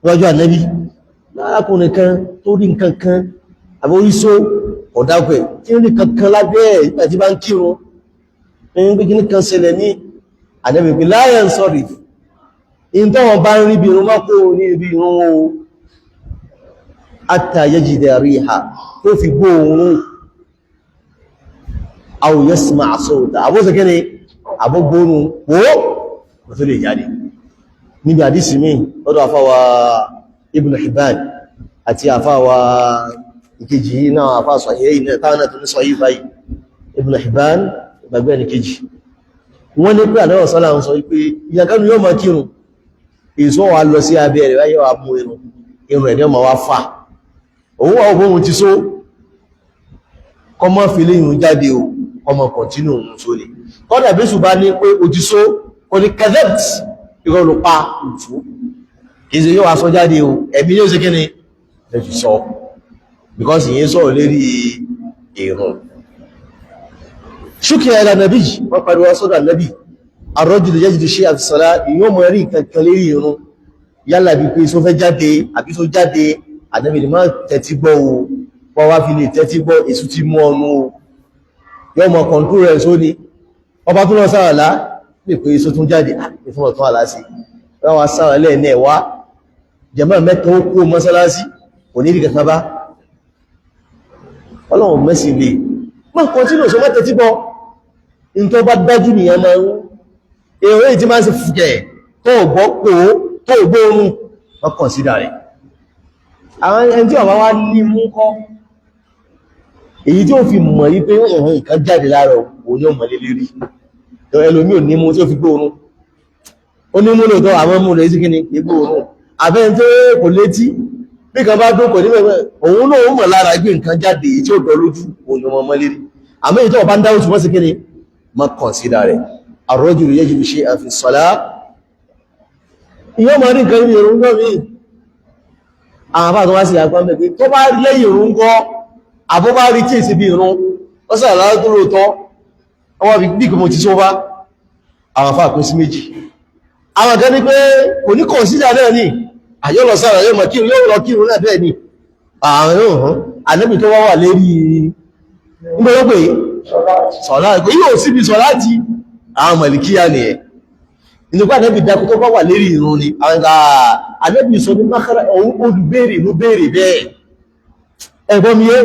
lọ́jọ́ ànábì, lárákùnrin kan tó rí nǹkan kan àbórísó ọ̀dákọ̀ ẹ̀ tí ń rí kankan lábẹ́ ẹ̀ nígbà tí bá ń kírun ní pé kíní kan ṣẹlẹ̀ ní ànábì pé láyẹ̀ ń sọ̀rì in tọ́wọ́n bá ń rí bí irun mọ́kó ní ibi irun o, hatta yajida riha, tó fi gbóòórùn, aw yasma' sawta, àbóṣe kíni àbógbóòórùn wó kò tó lè jáde. Níbi àdísì mi lọ́dọ̀ àfáwà Ibn Hibban àti àfáwà ìkejì yìí náà, àfáà Sahih náà táwọn náà tó ní Sahih báyìí, Ibn Hibban ìgbàgbé ẹni kejì, wọ́n ní pé àdáwọ̀ sọ́lá ń sọ wípé ìyàkánu yóò máa kírun, èso wa lọ sí abẹ́ rẹ̀ báyìí, wà mú irun, irun ẹ̀ ní ọmọ wa fà, òun wà òun ti só, kọmọ fi léyìn jáde o, kọmọ kọ̀tínú òun só ni. Kọ́dà bí ṣùgbọ́n ní pé o ti só, kò ní kẹ́dẹ̀t, irọ́ ló pa òtú, kì í ṣe yóò wá sọ jáde o, ẹ̀mí yóò ṣe kí ni ẹ fi sọ, because ìyẹn sọ̀rọ̀ lérí ìrun. Ṣúkìá ẹ̀lá nàbí, wọ́n pariwo sọ́dọ̀ nàbí, àrọ́jù lè jẹ́jì ṣe àfisọ́lá, ìyọ́n mọ̀ rí kankan lérí ìrun, yálà bí pé só fẹ́ jáde àbí só jáde. Ànábì ni má tẹ́tí gbọ́ o, wọ́n wá fi lè tẹ́tí gbọ́, èṣù ti mú ọnu o, yọ́ mọ̀ kọ̀ǹtú rẹ̀ só ni. Ọba tó lọ sára lá lè pé só tún jáde fún ọ̀tún àlá sí wọ́n wá sára lẹ́ẹ̀ní ẹ̀wá jẹ̀mọ́ mẹ́ta ó kú mọ́sálásí, kò ní rí kankan bá ọlọ́run mẹ́sì lè má kọ̀ntínú sọ, má tẹ́tí gbọ́. In tó bá dájú nìyẹn máa ń èrò èyí tí máa ń ṣe fùkẹ̀ tó gbọ́ pò tó gbóòórùn, wọ́n kọ̀nsídà rẹ̀. Àwọn ẹni tí ọ̀bá wá ní mú kọ́ èyí tí ó fi mọ̀ yí pé ẹ̀hàn ìkan jáde lára òun ní ọmọ lélérí, ẹlòmí ò ní mú tí ó fi gbóòórùn, ó ní mú lóòótọ́, àwọn mú rẹ̀ sí kí ni gbóòórùn, àbẹ́ni tó kò létí bí kan bá dún kò ní mẹ́fẹ́, òun náà ó mọ̀ lára gbé nǹkan jáde èyí tí ó dọ̀ lójú, òun ni ọmọ lérí. Àmọ́ èyí tó ọba ń dáwọ́ tí wọ́n sí kí ni má kọ̀nsídà rẹ̀. Ar-rajulu yajidu shay'an fi s-salah, ìyọ́ ma rí nǹkan níbi ìrun náà míì. Àwọn àfáà tó wá sí àgbà mẹ́ pé tó bá rí lẹ́yìn ìrun kọ́, àbó bá rí tí èsì bí ìrun ó sì àlá tó lóòótọ́ ọwọ́ bí kò mọ̀ ti só bá, àwọn àfáà pín sí méjì. Àwọn kan ní pé kò ní kọ̀nsídà náà ní àyọ́ lọ sára, yóò mọ̀ kírun, yóò lọ kírun náà bẹ́ẹ̀ ni. Àwọn yóò hàn ànábì tó wá wà lérí nígbà yóò pé Sọ̀lá yóò síbi sọ̀lá ti àwọn mọ̀lìkíyà nìyẹn. Ìnùkú ànẹ́bì dákú tó bá wà lérí ìrun ni ànẹ́bì sọ ní mákàrà olùbéèrè ló béèrè bẹ́ẹ̀. Ẹ̀gbọ́n mi yé,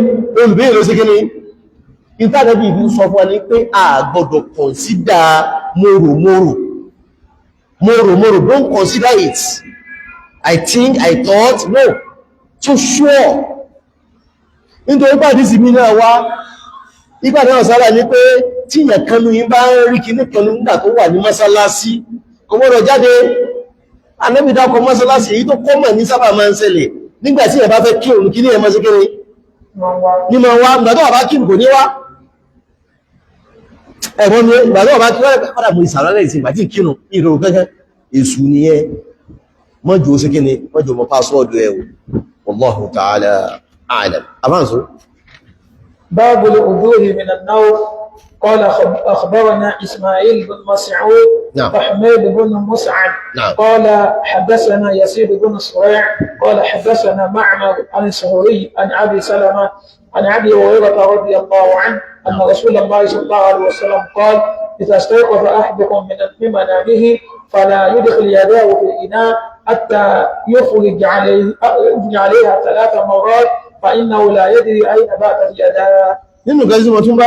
olùbéèrè ló ṣe kí ni? Ìtànẹ́bì ìlú sọ fún wa ní pé a gbọ́dọ̀ consider mòròmòrò. Mòròmòrò, don't consider it. I think, I thought, no. So sure. Nítorí pàdé sí mi náà wá, ìgbà náà sára ní pé tí ìyàn kanú yí bá ń rí kíní kanú nígbà tó wà ní mọ́sálásí, kò gbọ́dọ̀ jáde. Ànábì dákọ̀ mọ́sálásí, èyí tó kọ́mọ̀ ní sábà máa ń ṣẹlẹ̀ nígbà tí ẹ bá fẹ́ kí òun kíní ẹ mọ́ sí kéré ní ma wá, ìgbà tó wà bá kí kò ní wá. Ẹ̀gbọ́n mi, ìgbà tó wà bá kí wọ́n padà mú ìsàlọ́lẹ̀ ìsìn ìgbà tí kírun ìrò kankan, èṣù nìyẹn. Mọ́jọ́ ó sí kíni, mọ́jọ́ mọ́ password ẹ̀ o. Wallahu ta'ala a'lam. Àbáǹsó. باب الوضوء من النوم. قال أخبرنا إسماعيل بن مسعود وحميد بن مسعد قال حدثنا يزيد بن صريع قال حدثنا معمر عن الزهري عن أبي سلمة عن أبي هريرة رضي الله عنه أن رسول الله صلى الله عليه وسلم قال: إذا استيقظ أحدكم من منامه فلا يدخل يداه في الإناء حتى يفرج عليها ثلاث مرات، فإنه لا يدري أين باتت يداه. Nínú kan tí mo tún bá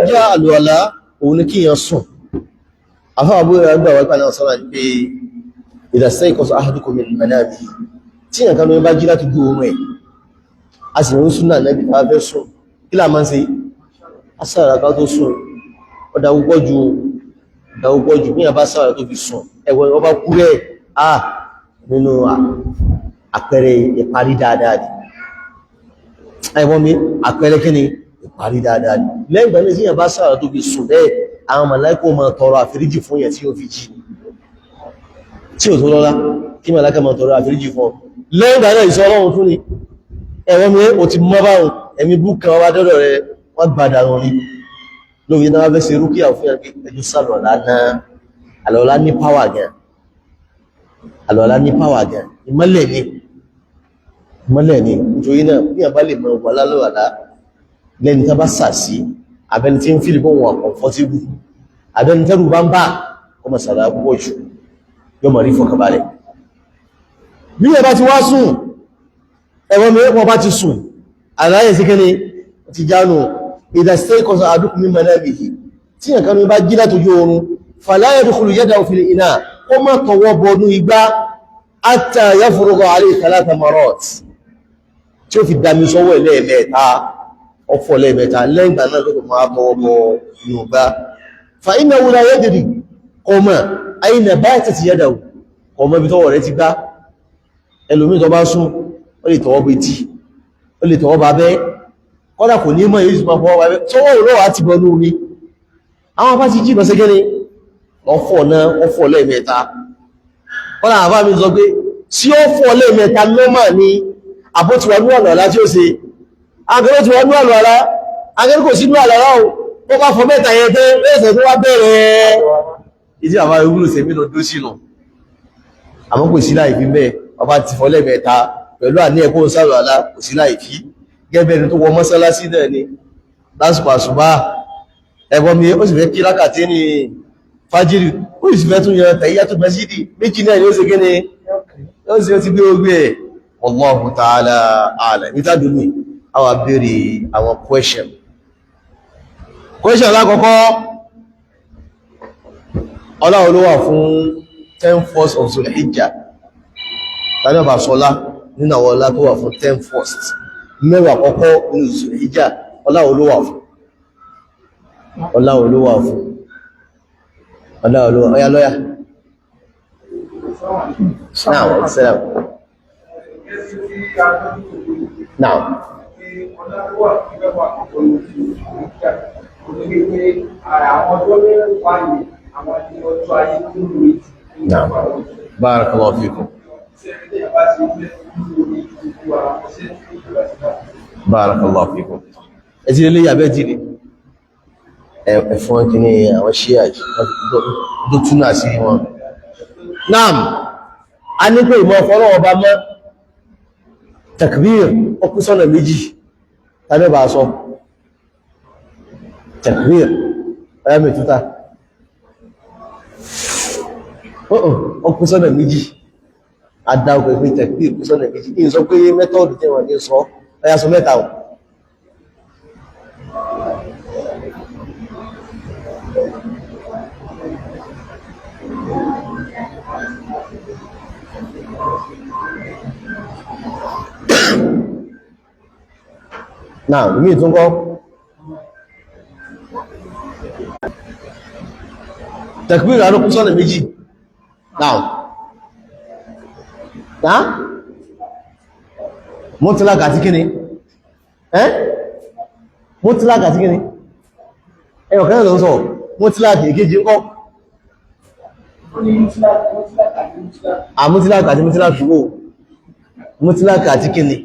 já àlùwàlá, òun ni kíyàn sùn. Afáwà bóyá gbà wáyé pàdé ọ̀sán pé إذا استيقظ أحدكم من منامه, tí yàn kan ló bá jí láti gbó oorun ẹ̀, a sì ń súnà nẹ́bí tá a fẹ́ sùn, kí là máa ń ṣe? A sára ká tó sùn. Ó dá púpọ̀ ju, dá púpọ̀ jù. Bí yàn bá sára tó fi sùn, ẹ̀wọ̀n ọba kú rẹ̀ à nínú àpẹẹrẹ ìparí dáadáa ni. Ẹ̀wọ̀n mi, àpẹẹrẹ kí ni? Ìparí dáadáa ni. Lẹ́yìn ìgbà ní tí yàn bá sára tó fi sùn bẹ́ẹ̀, àwọn màláíkà máa tọrọ àforíjì fún yẹn tí ó fi jí, tí ò tó lọ́lá kí màláíkà máa tọrọ àforíjì fún ọ. Lẹ́yìn ìgbà náà, ìsọ Ọlọ́run tún ni. Ẹ̀wọ́n mi, ó ti mọ́ báwọn ẹ̀mí bú kan wá dọ́dọ̀ rẹ, wọ́n gbàdà wọn ni lóbi náà fẹ́ ṣe rúkìá fún yàn pé ẹjú sàlọ̀lá náà. Àlọ́lá ní power gan, àlọ́lá ní power gan. Ìmọ́lẹ̀ ni, ìmọ́lẹ̀ ni. Nítorí náà, bí yàn bá lè mọ wà lálọ́lá lẹ́ni tá bá sà sí, abẹni tí ń feel bọ́ wọn comfortable, abẹni tẹ́rù bá ń bá ọmọ sàrà púpọ̀ jù, yóò mọ̀ rí fọkànbalẹ̀. Bí yàn bá ti wá sùn, ẹ̀wọ́n mi, wọ́n bá ti sùn, àláyé sí kíni ti jánu. إذا استيقظ أحدكم من منامه, tí yàn kan ní bá jí látojú oorun, فلا يدخل يده في الإناء, ó má tọwọ́ bọnú igbá, حتى يفرغ عليه ثلاث مرات, tí ó fi dami sọ́wọ́ ẹ̀ lẹ́ẹ̀mẹ́ta, ọ̀fọ̀ lẹ́ẹ̀mẹ́ta. Lẹ́yìn ìgbà náà ló tó máa tọwọ́ bọ inú igbá. فإنه لا يدري, kọmọ أين باتت يده, kọmọ ibi tọwọ́ rẹ̀ ti gbá. Ẹlòmíì tó bá sùn, ó lè tọwọ́ bọ etí, ó lè tọwọ́ bá bẹ́, kọ́dà kò ní mọ̀, èyí sì máa fọwọ́ bá bẹ́. Tọwọ́ òlọ́wà ti bọnú omi. Àwọn afá ti jí lọ sẹ́gẹ́ni ọ̀fọ̀ náà, ọ̀fọ̀ lẹ́ẹ̀mẹ́ta. Kọ́dà àfá mi sọ pé tí ó fọ̀ lẹ́ẹ̀mẹ́ta nọ́mà ni àbó ti wà ní ọ̀nà ọ̀la tí ó ṣe agẹ́rẹ́ ti wà ní ọ̀nà ọ̀la, agẹ́rẹ́ kò sí ní ọ̀nà ọ̀la o. Ó bá fọ mẹ́ta yẹn tẹ́ lẹ́sẹ̀ tó wá bẹ̀rẹ̀ ìdí àbá ìwúlò sèmi lọ dó sínú, àmọ́ kò sí láì fi bẹ́ẹ̀. Ọba ti fọ lẹ́ẹ̀mẹ́ta pẹ̀lú àní ẹ̀kọ́ sáré àlá, kò sí láì fi. Gẹ́gẹ́ ẹni tó wọ mọ́sálásí náà ni lásìkò àsùbá, ẹ̀bọ́n mi, ó sì fẹ́ kí rákàtí ní fájírì, ó sì fẹ́ tún yan تحية المسجد méjì náà ni, ó sì kí ni ó sì, ó ti gbé ogbé ẹ̀. Wallahu ta'ala a'lam. Nítàdùnú àwọn abéèrè àwọn question. Question alákọ̀ọ́kọ́: ọlá ló wà fún 10 first of Zulhijjah? Tàbí ọba sọlá nínú àwọn ọlá tó wà fún 10 first, 10 àkọ́kọ́ nínú Zulhijjah, ọlá ló wà fún? Ọlá ló wà fún? Ọlá ló wà? Ọya lọ́yà náà. Sẹ́lẹ̀ náà. Naam. بارك الله فيكم. بارك الله فيكم. Ẹ ti lè yàbẹ́ jìrì ẹ̀fọn kì ní àwọn ṣíà tó túnà sí wọn. Naam, a ní pé ìmọ̀ ọ̀fọ́lọ́wọ́ ọba mọ́ تكبير, ọkú sọ́nà méjì tàbí bá sọ. Takbir ọ̀yá mẹ́túta ọkùn sọ́nà méjì. Adáwọ̀ pé takbir kú sọ́nà méjì. Ní sọ pé mẹ́tọ́ọ̀dù tí wọ́n ní sọ ọ̀yá sọ mẹ́ta ọ̀. Náà ìmí ìtúnkọ́ takbir alókún sọ́nà méjì. Náà náà mutlaq àti kíni? Ẹ́ mutlaq àti kíni? Ẹyọ̀ kẹ́rẹ̀ ló ń sọ mutlaq, èkejì ńkọ́? À mutlaq àti mutlaq wò, mutlaq àti kíni?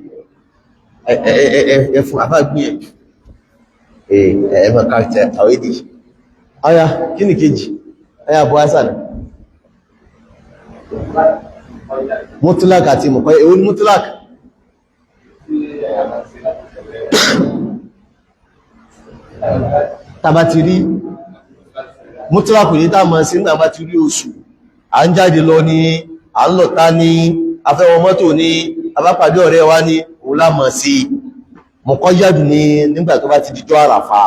Ẹ̀fún àfá gbìyànjú ẹ̀ẹ̀mọ̀ káàkiri àwọn èdè aya kíni kejì aya bọ́ ásàlẹ̀ mutlaq àti mọ̀kọ́. Èwo ni mutlaq? Tàbá ti rí mutlaq ní tàbí sí ní tàbá ti rí oṣù, à ń jáde lọ ní, à ń lọ̀ta ní, afẹ́wọ mọ́tò ní, abápàdé ọ̀rẹ́ wa ní, òun lámọ̀ sí. Mọ̀kọ́ yàdù ní nígbà tó bá ti dijọ́ àràfá,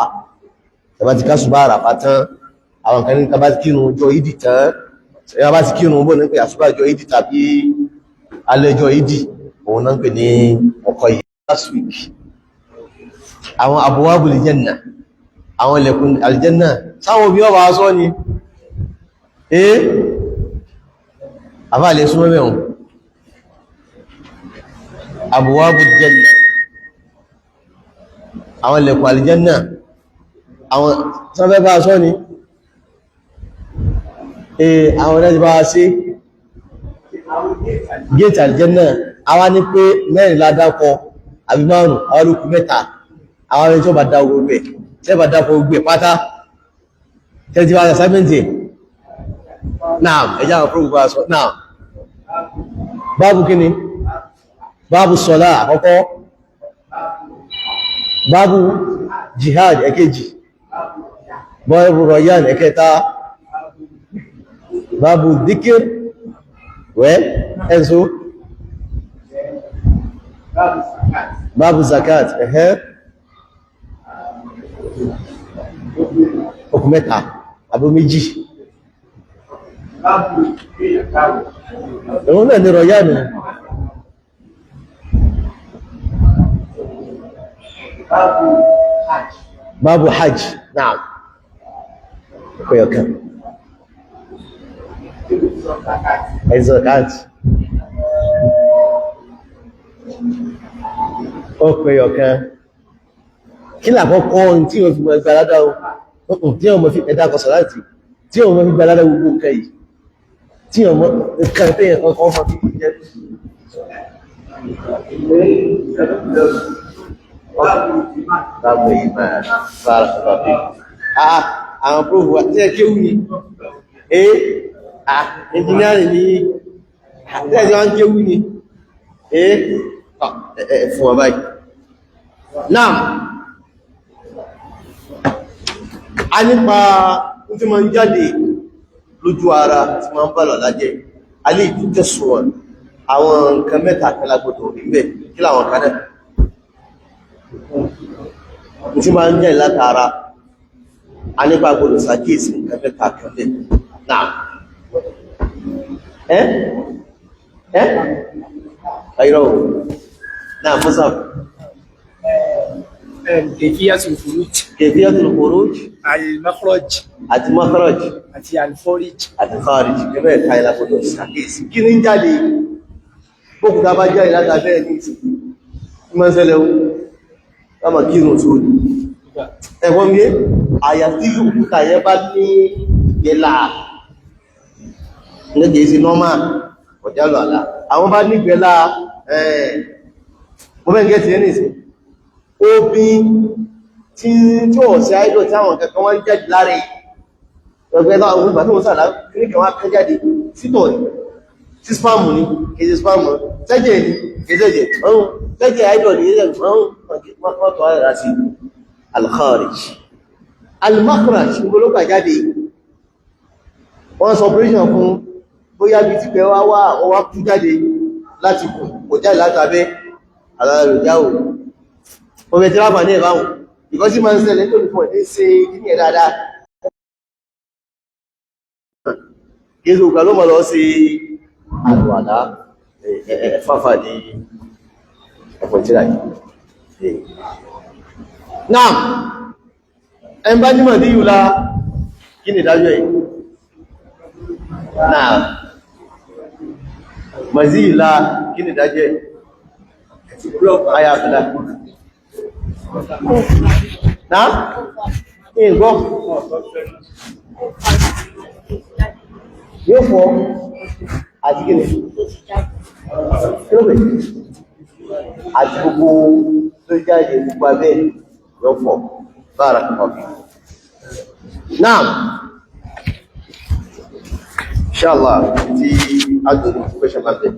tàbá ti kásùbá àràfá tán, àwọn kan ní tàbá ti kírun ọjọ́ ìdì tán, tàbá ti kírun bó ní pé àsùbá ọjọ́ ìdì tàbí alẹ́jọ́ ìdì, òun náà ń pè ní mọ̀kọ́ yìí. Last week, àwọn abwabul janna, àwọn ilẹ̀kùn aljanna, sáwọn òbí ọba aṣọ́ ni eh àbá lè súnmọ́ mẹ́wọ̀n. Abwabul janna, àwọn ilẹ̀kùn aljanna, àwọn sọ́fẹ́ bá aṣọ́ ni eh àwọn ọ̀rẹ́ bá sí gate aljanna. Àwa ní pé mẹ́rin ládákọ àbí márùn, àwọn olùkù mẹ́ta, àwọn ẹni tí ó bá dá gbogbo ẹ̀, tí ó bá dá gbogbo ẹ̀ pátá tẹ́tí wá assignment náà, ẹjá àwọn fún gbogbo aṣọ náà. Báàbù kíni? Báàbù sọ́lá àkọ́kọ́, báàbù jihad ẹ̀kejì, báàbù rọ̀yán ẹ̀kẹta, báàbù dhikr wẹ́ ẹ̀zọ́, báàbù zakat ẹ̀hẹ́, okùn mẹ́ta àbú méjì, ẹ̀wọ̀n náà ni rọ̀yánù. Báàbù hajj náà ọkọ̀yọ̀kan ẹ̀zọ̀káàtì ọkọ̀yọ̀kan. Kí làkọ́kọ́ tí wọ́n fi mọ̀ gbalada o, tí wọ́n mọ̀ fi ẹ̀dá kọsọ̀ láti tí wọ́n mọ̀ fi gbalada gbogbo nǹkan yìí, tí wọ́n mọ̀ nǹkan tí ẹ̀kọ́ kọ́ mọ̀ fi jẹ́ báwo yìí máa fara bàbí. Àwọn prófù wa tí ẹ kéwú ni eh engineering ni tí ẹ ti wá ń kéwú ni eh fún wa báyìí. Náà a nípa tí ma ń jáde lójú ara tí ma ń bá lọ́lá jẹ́ alẹ́ ìtútẹ̀sùn àwọn nǹkan mẹ́ta kan lágbọ́dọ̀ rí bẹ́. Kí láwọn kan náà tí ma ń jẹ́ látara? A nípa gbọ́dọ̀ ṣàkíyèsí nǹkan mẹ́ta kan bẹ́ náà. Ẹ́ ẹ́ ayọ́rọ̀ náà mọ́sá. كيفية الخروج. Kayfiyatul khuruj. المخرج. Àti makhraj. àti الفرج. Àti kharij. Gẹ́gẹ́ ẹ̀ka ìlàgbọ́dọ̀ ṣàkíyèsí kí ní jáde. Bókúta bá jáde látàbẹ́ ní ìsìnkú mọ́ ṣẹlẹ̀ ó lámà kírùn tó ní ẹ̀wọ́n gé àyà tí òkúta yẹn bá ní ìlà nígbè sí nọ́mà ọ̀jálù àlá, àwọn bá nígbẹ̀lá mọ́bẹ̀ngẹ́ ti ẹni ìsìn obí tí ó sí àìdọ̀ tí àwọn kankan wọ́n jáde láre ẹgbẹ́ àwọn ìgbà tí wọ́n sàlá kíníkà wọ́n kẹ́ jáde sítọ̀ ní sí spam ní kèsì spam, tẹ́jẹ̀ ní kèsẹ̀jẹ̀ ọ̀hún, tẹ́jẹ̀ àìdọ̀ ní kèsẹ̀jẹ̀ ọ̀hún, mọ́tò àìrà sí al-kharij. Al-makhraj ìgbólógbà jáde. Wọ́n sọ operation fún bóyá bí ti pẹ́ wá wá wọ́n wá kú jáde láti kù, kò jáde látàbẹ́ aláròjáwò. Ọmọ tí láfà ní ẹ̀báhùn. Ìkọ́sí máa ń ṣẹlẹ̀ tó ní fún ẹ̀ ní ṣe kí ní ẹ̀ dáadáa. Kí é ló mọ̀ lọ sí àlùwàlá ẹ̀fáfà ní ẹ̀fọ̀ tíra yìí. Náà, ẹn bá nímọ̀ ní yùlá, kí ni ìdájọ́ ẹ̀? Náà, mọ̀sí yùlá, kí ni ìdájọ́ ẹ̀? Ayà àfẹ́lá. Náà, ìgbọ́. Yóò fọ́ àti kí ni? Kí ló pè? Àti gbogbo tó jáde gbogbo abẹ́ yóò fọ́. Barakallahu fik. Naam. Inshallah tí a dùn question bá bẹ̀.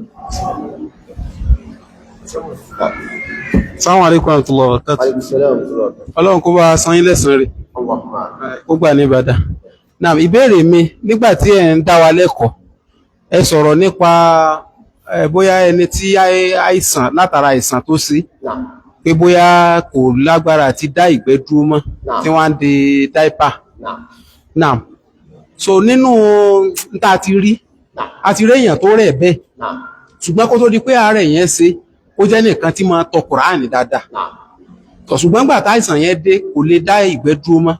Assalamu alaikum warahmatullahi wabarakatuh. Alaikum salam wa rahmatullahi wa barakatuh. Ọlọ́run kó bá san yín lẹ́san rẹ̀, Allahumma. ó gbà ní Ìbàdàn. Naam, ìbéèrè mi nígbà tí ẹ̀ ń dá wa lẹ́kọ̀ọ́, ẹ sọ̀rọ̀ nípa bóyá ẹni tí àìsàn látara àìsàn tó sí, Naam. pé bóyá kò lágbára àti dá ìgbẹ́ dúró mọ́, Naam. tí wọ́n á de diaper. Naam. Naam. So nínú n tá a ti rí, Naam. a ti rí èèyàn tó rẹ̀ bẹ́ẹ̀, Naam. ṣùgbọ́n kó tó di pé àárẹ̀ yẹn ṣe, ó jẹ́ nìkan tí máa tọ Kùránì dáadáa. Naam. Tọ̀ ṣùgbọ́n gbà táìsàn yẹn dé kò lè dá ìgbẹ́ dúró mọ́,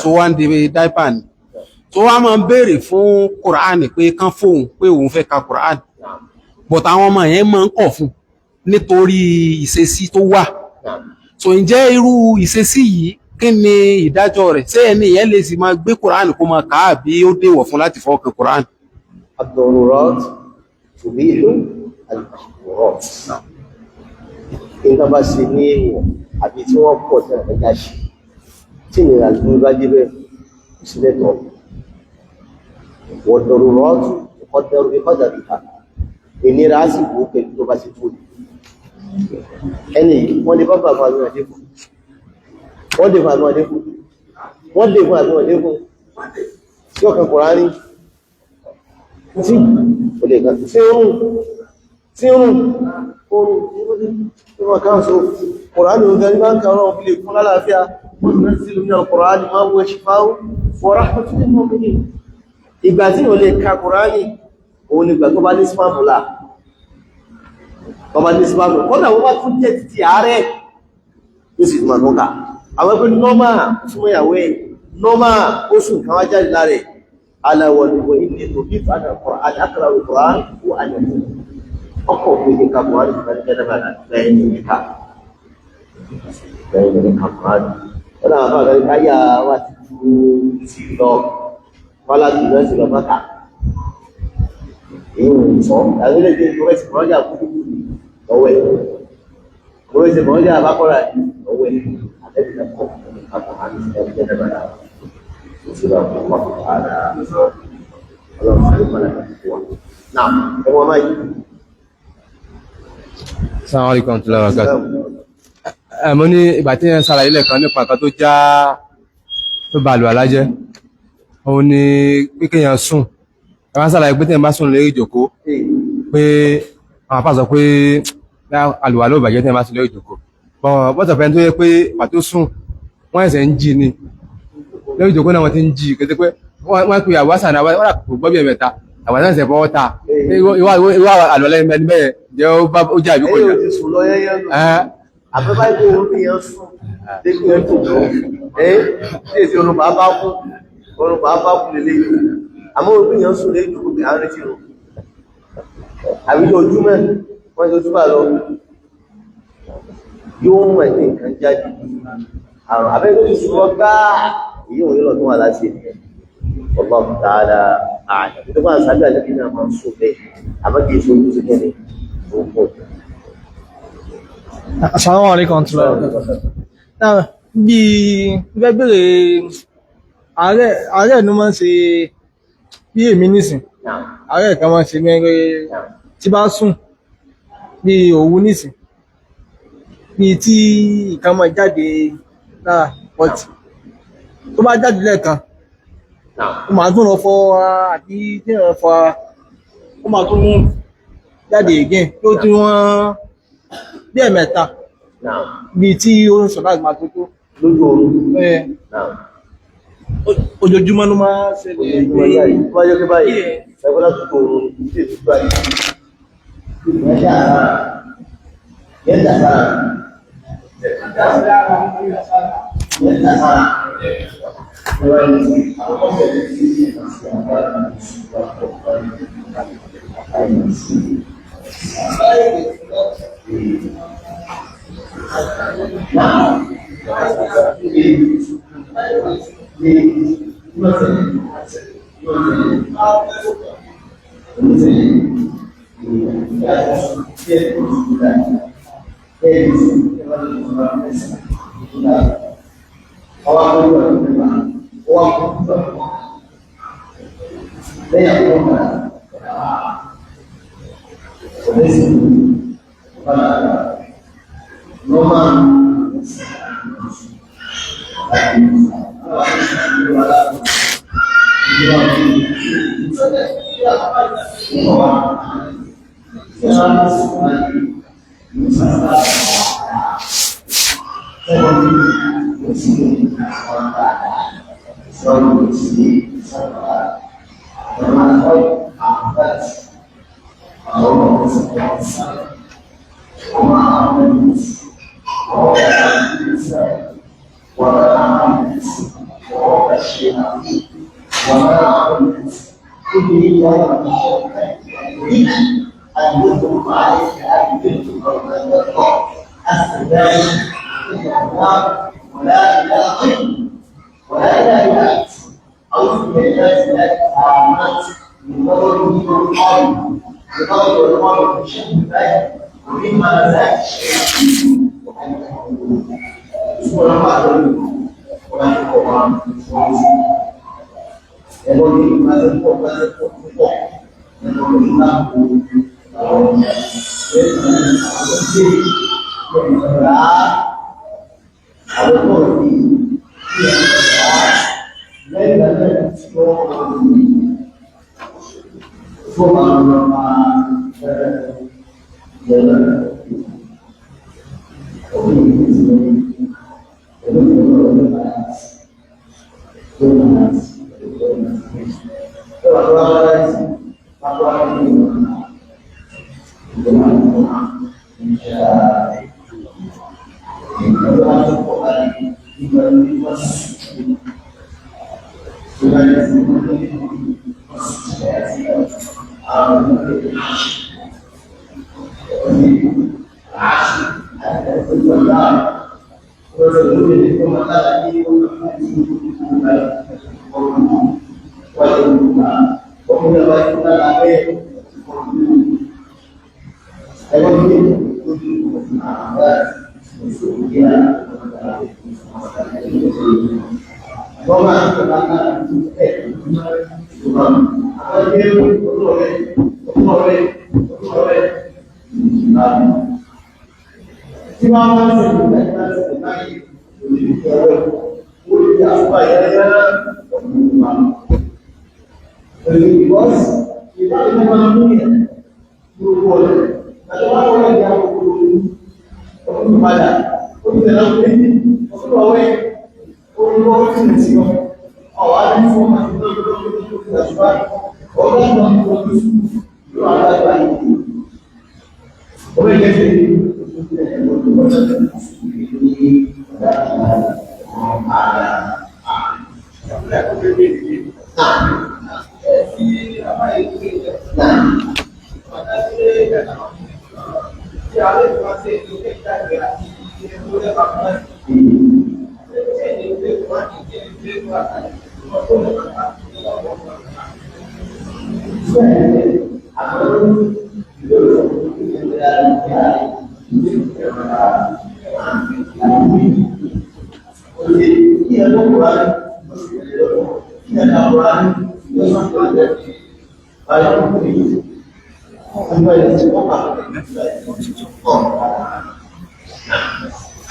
tó wá ń de diaper ni, tó wá máa ń béèrè fún Kùránì pé kán fóun pé òun fẹ́ ka Kùránì, Naam. but àwọn ọmọ yẹn máa ń kọ̀ fún nítorí ìṣesí tó wà. Naam. So ǹjẹ́ irú ìṣesí yìí, kí ni ìdájọ́ rẹ̀? Ṣé ẹni yẹn lè sì máa gbé Kùránì kó máa kà á, àbí ó déwọ̀ fún láti fọwọ́ kan Kùránì? Ad-darurat tubihu al-mahdurat. Nǹkan bá ṣe ní èèwọ̀ àbí tí wọ́n pọ̀ tí wọ́n fẹ́ ṣe, tí ìnira ló bá débẹ̀, kò sí lẹ́tọ̀ọ́. Wad-darurat tuqaddaru bi qadariha. Ìnira á sì wò ó pẹ̀lú tó bá ṣe tó ní. Ẹni yìí, wọ́n lè bá bàbá àbí wọn dínkù. Wọ́n dè fún àbí wọn dínkù. Wọ́n dè fún àbí wọn dínkù. Sí ọ̀kan Kùránì tí ó lè kan tí ó rùn tí ó rùn oòrùn tí wọ́n káà so Kùránì ó gẹ̀rí máa ń kàrọ̀ òfin lè fún lálàáfíà. Wọ́n rẹ̀ sí lórí Kùránì máa wọ́n ṣífáwó wa rahmatun lil mu'minin. Ìgbà tí ó lè ka Kùránì òun ni ìgbà tó bá ní spamula, tó bá ní spamula, kọ́nà wọ́n bá tún jẹ́ títí ààrẹ yóò sì máa tún kà. Àwọn ẹgbẹ́ nọ́mà súnmọ́ ìyàwó ẹ̀ nọ́mà ó sùn kan wá jáde lára ẹ̀. Ala wa inni tuhitu ana alquran akra alquran wa ana ọkọ̀ òfin ka Quran ìgbà ní jẹ́nàbà bẹ́ẹ̀ ní ká bẹ́ẹ̀ ní ká Quran. Wọ́n náà fà kàrí káyà wá ti ju sí lọ wọ́n láti lọ sí lọ mọ́ta èyí ò sọ àwọn ilé ìgbé ìgbé mọ́jà kúrú lọ́wọ́ ẹ̀ kúrò sí mọ́jà àbákọ́rà lọ́wọ́ ẹ̀ àtẹ́bí kọ́ ká Quran ìgbà ní jẹ́nàbà náà ẹwọ́n máa yìí. Assalamu alaikum warahmatullahi wabarakatuh. Mo ní ìgbà tí ẹ ń ṣàlàyé lẹ́ẹ̀kan nípa nǹkan tó já tó ba àlùwàlá jẹ́, òun ni pé kéèyàn sùn. Ẹ máa ń ṣàlàyé pé téèyàn bá sùn lórí ìjókòó, pé àwọn àfáà sọ pé àlùwàlá ò bàjẹ́ téèyàn bá sùn lórí ìjókòó. Bọ́tọ̀ fẹ́ tó yẹ pé ìgbà tó sùn, wọ́n ẹ̀sẹ̀ ń jí ni. Lórí ìjókòó náà wọ́n ti ń jí, kété pé wọ́n pe àwọn àṣà náà, wọ́n kò gbọ́ bí ẹ̀mẹ́ta, àwọn àṣà ẹ̀sẹ̀ fọwọ́ ta. Ìwà àlùwàlá ẹni bẹ́ẹ̀ jẹ́ ó jẹ́ àbí kò Ẹ̀yìn jẹ́. ò ti sùn lọ yẹ́yẹ́ nù. Àbẹ́bá ìgbò orí yẹn sùn débi ẹ̀ tó lọ. Ẹ́ tí èsì orun bàbá kú, orun bàbá kú lélẹ̀ yìí. Àmọ́ orí yẹn sùn lé ìjókòó pé à ń retí rò. Àbí tó ojú mẹ́, wọ́n ti ojú bá lọ. Yóò mọ̀ ní nǹkan jáde. Àrùn àbẹ́ tó ti sùn lọ gbáà, èyí òun yóò lọ tó wà láti ènìyàn. Wallahu ta'ala a'lam. Tó bá ń sábẹ́ àlẹ́ náà máa ń sùn bẹ́ẹ̀. Àmọ́ kì í ṣe ojú sí kẹ́ni. Ó pọ̀. Assalamu alaikum warahmatullahi wabarakatuh. Náà bí fẹ́ bèèrè ààrẹ ló máa ń ṣe bí èmi nísìn. Ààrẹ kan máa ń ṣe mẹ́rẹ́ tí bá sùn bí òwú nísìn. Bí tí nǹkan máa jáde lára but Tó bá jáde lẹ́ẹ̀kan, ó máa tún lọ fọ ara àti tí èèyàn fọ ara, ó máa tún jáde again. Yóò tún wọ́n bí ẹ̀mẹ́ta bíi tí ó ń sọ láti máa tó tó. Lójú oorun. Ẹ, ojoojúmọ́ ló máa ń ṣẹlẹ̀. Ojoojúmọ́ jáde. Tó bá jẹ́ pé báyìí, ẹgbẹ́ láti tó oorun tí èso báyìí. Ìyẹn dà sára. Ìyẹn dà sára. Ìyẹn dà sára.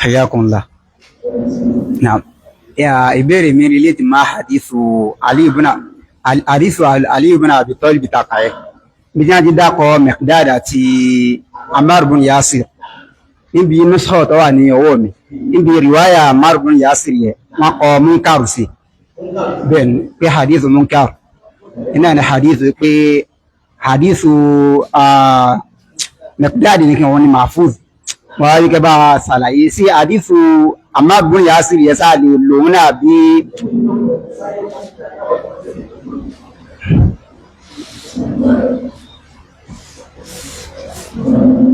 Hayakumullah. Naam. Ìbéèrè mi relate ma hadithu Ali ibn hadithu Ali ibn Abi Talib takaye. Bí tí wọ́n ti dákọ̀ Miqdad àti Ammar ibn Yasir. Níbi nusxa tó wà ní ọwọ́ mi. Níbi riwaya Ammar ibn Yasir yẹ, wọ́n kọ munkar sí. Bẹ́ẹ̀ ni, pé hadithu munkar. Iná ni hadithu pé hadithu Miqdad ní kí wọ́n ní mahfuz. Wọ́n á rí kẹ́ bá a ṣàlàyé sí hadithu Ammar ibn Yasir yẹ sáà lè lòun náà bí. Thank you.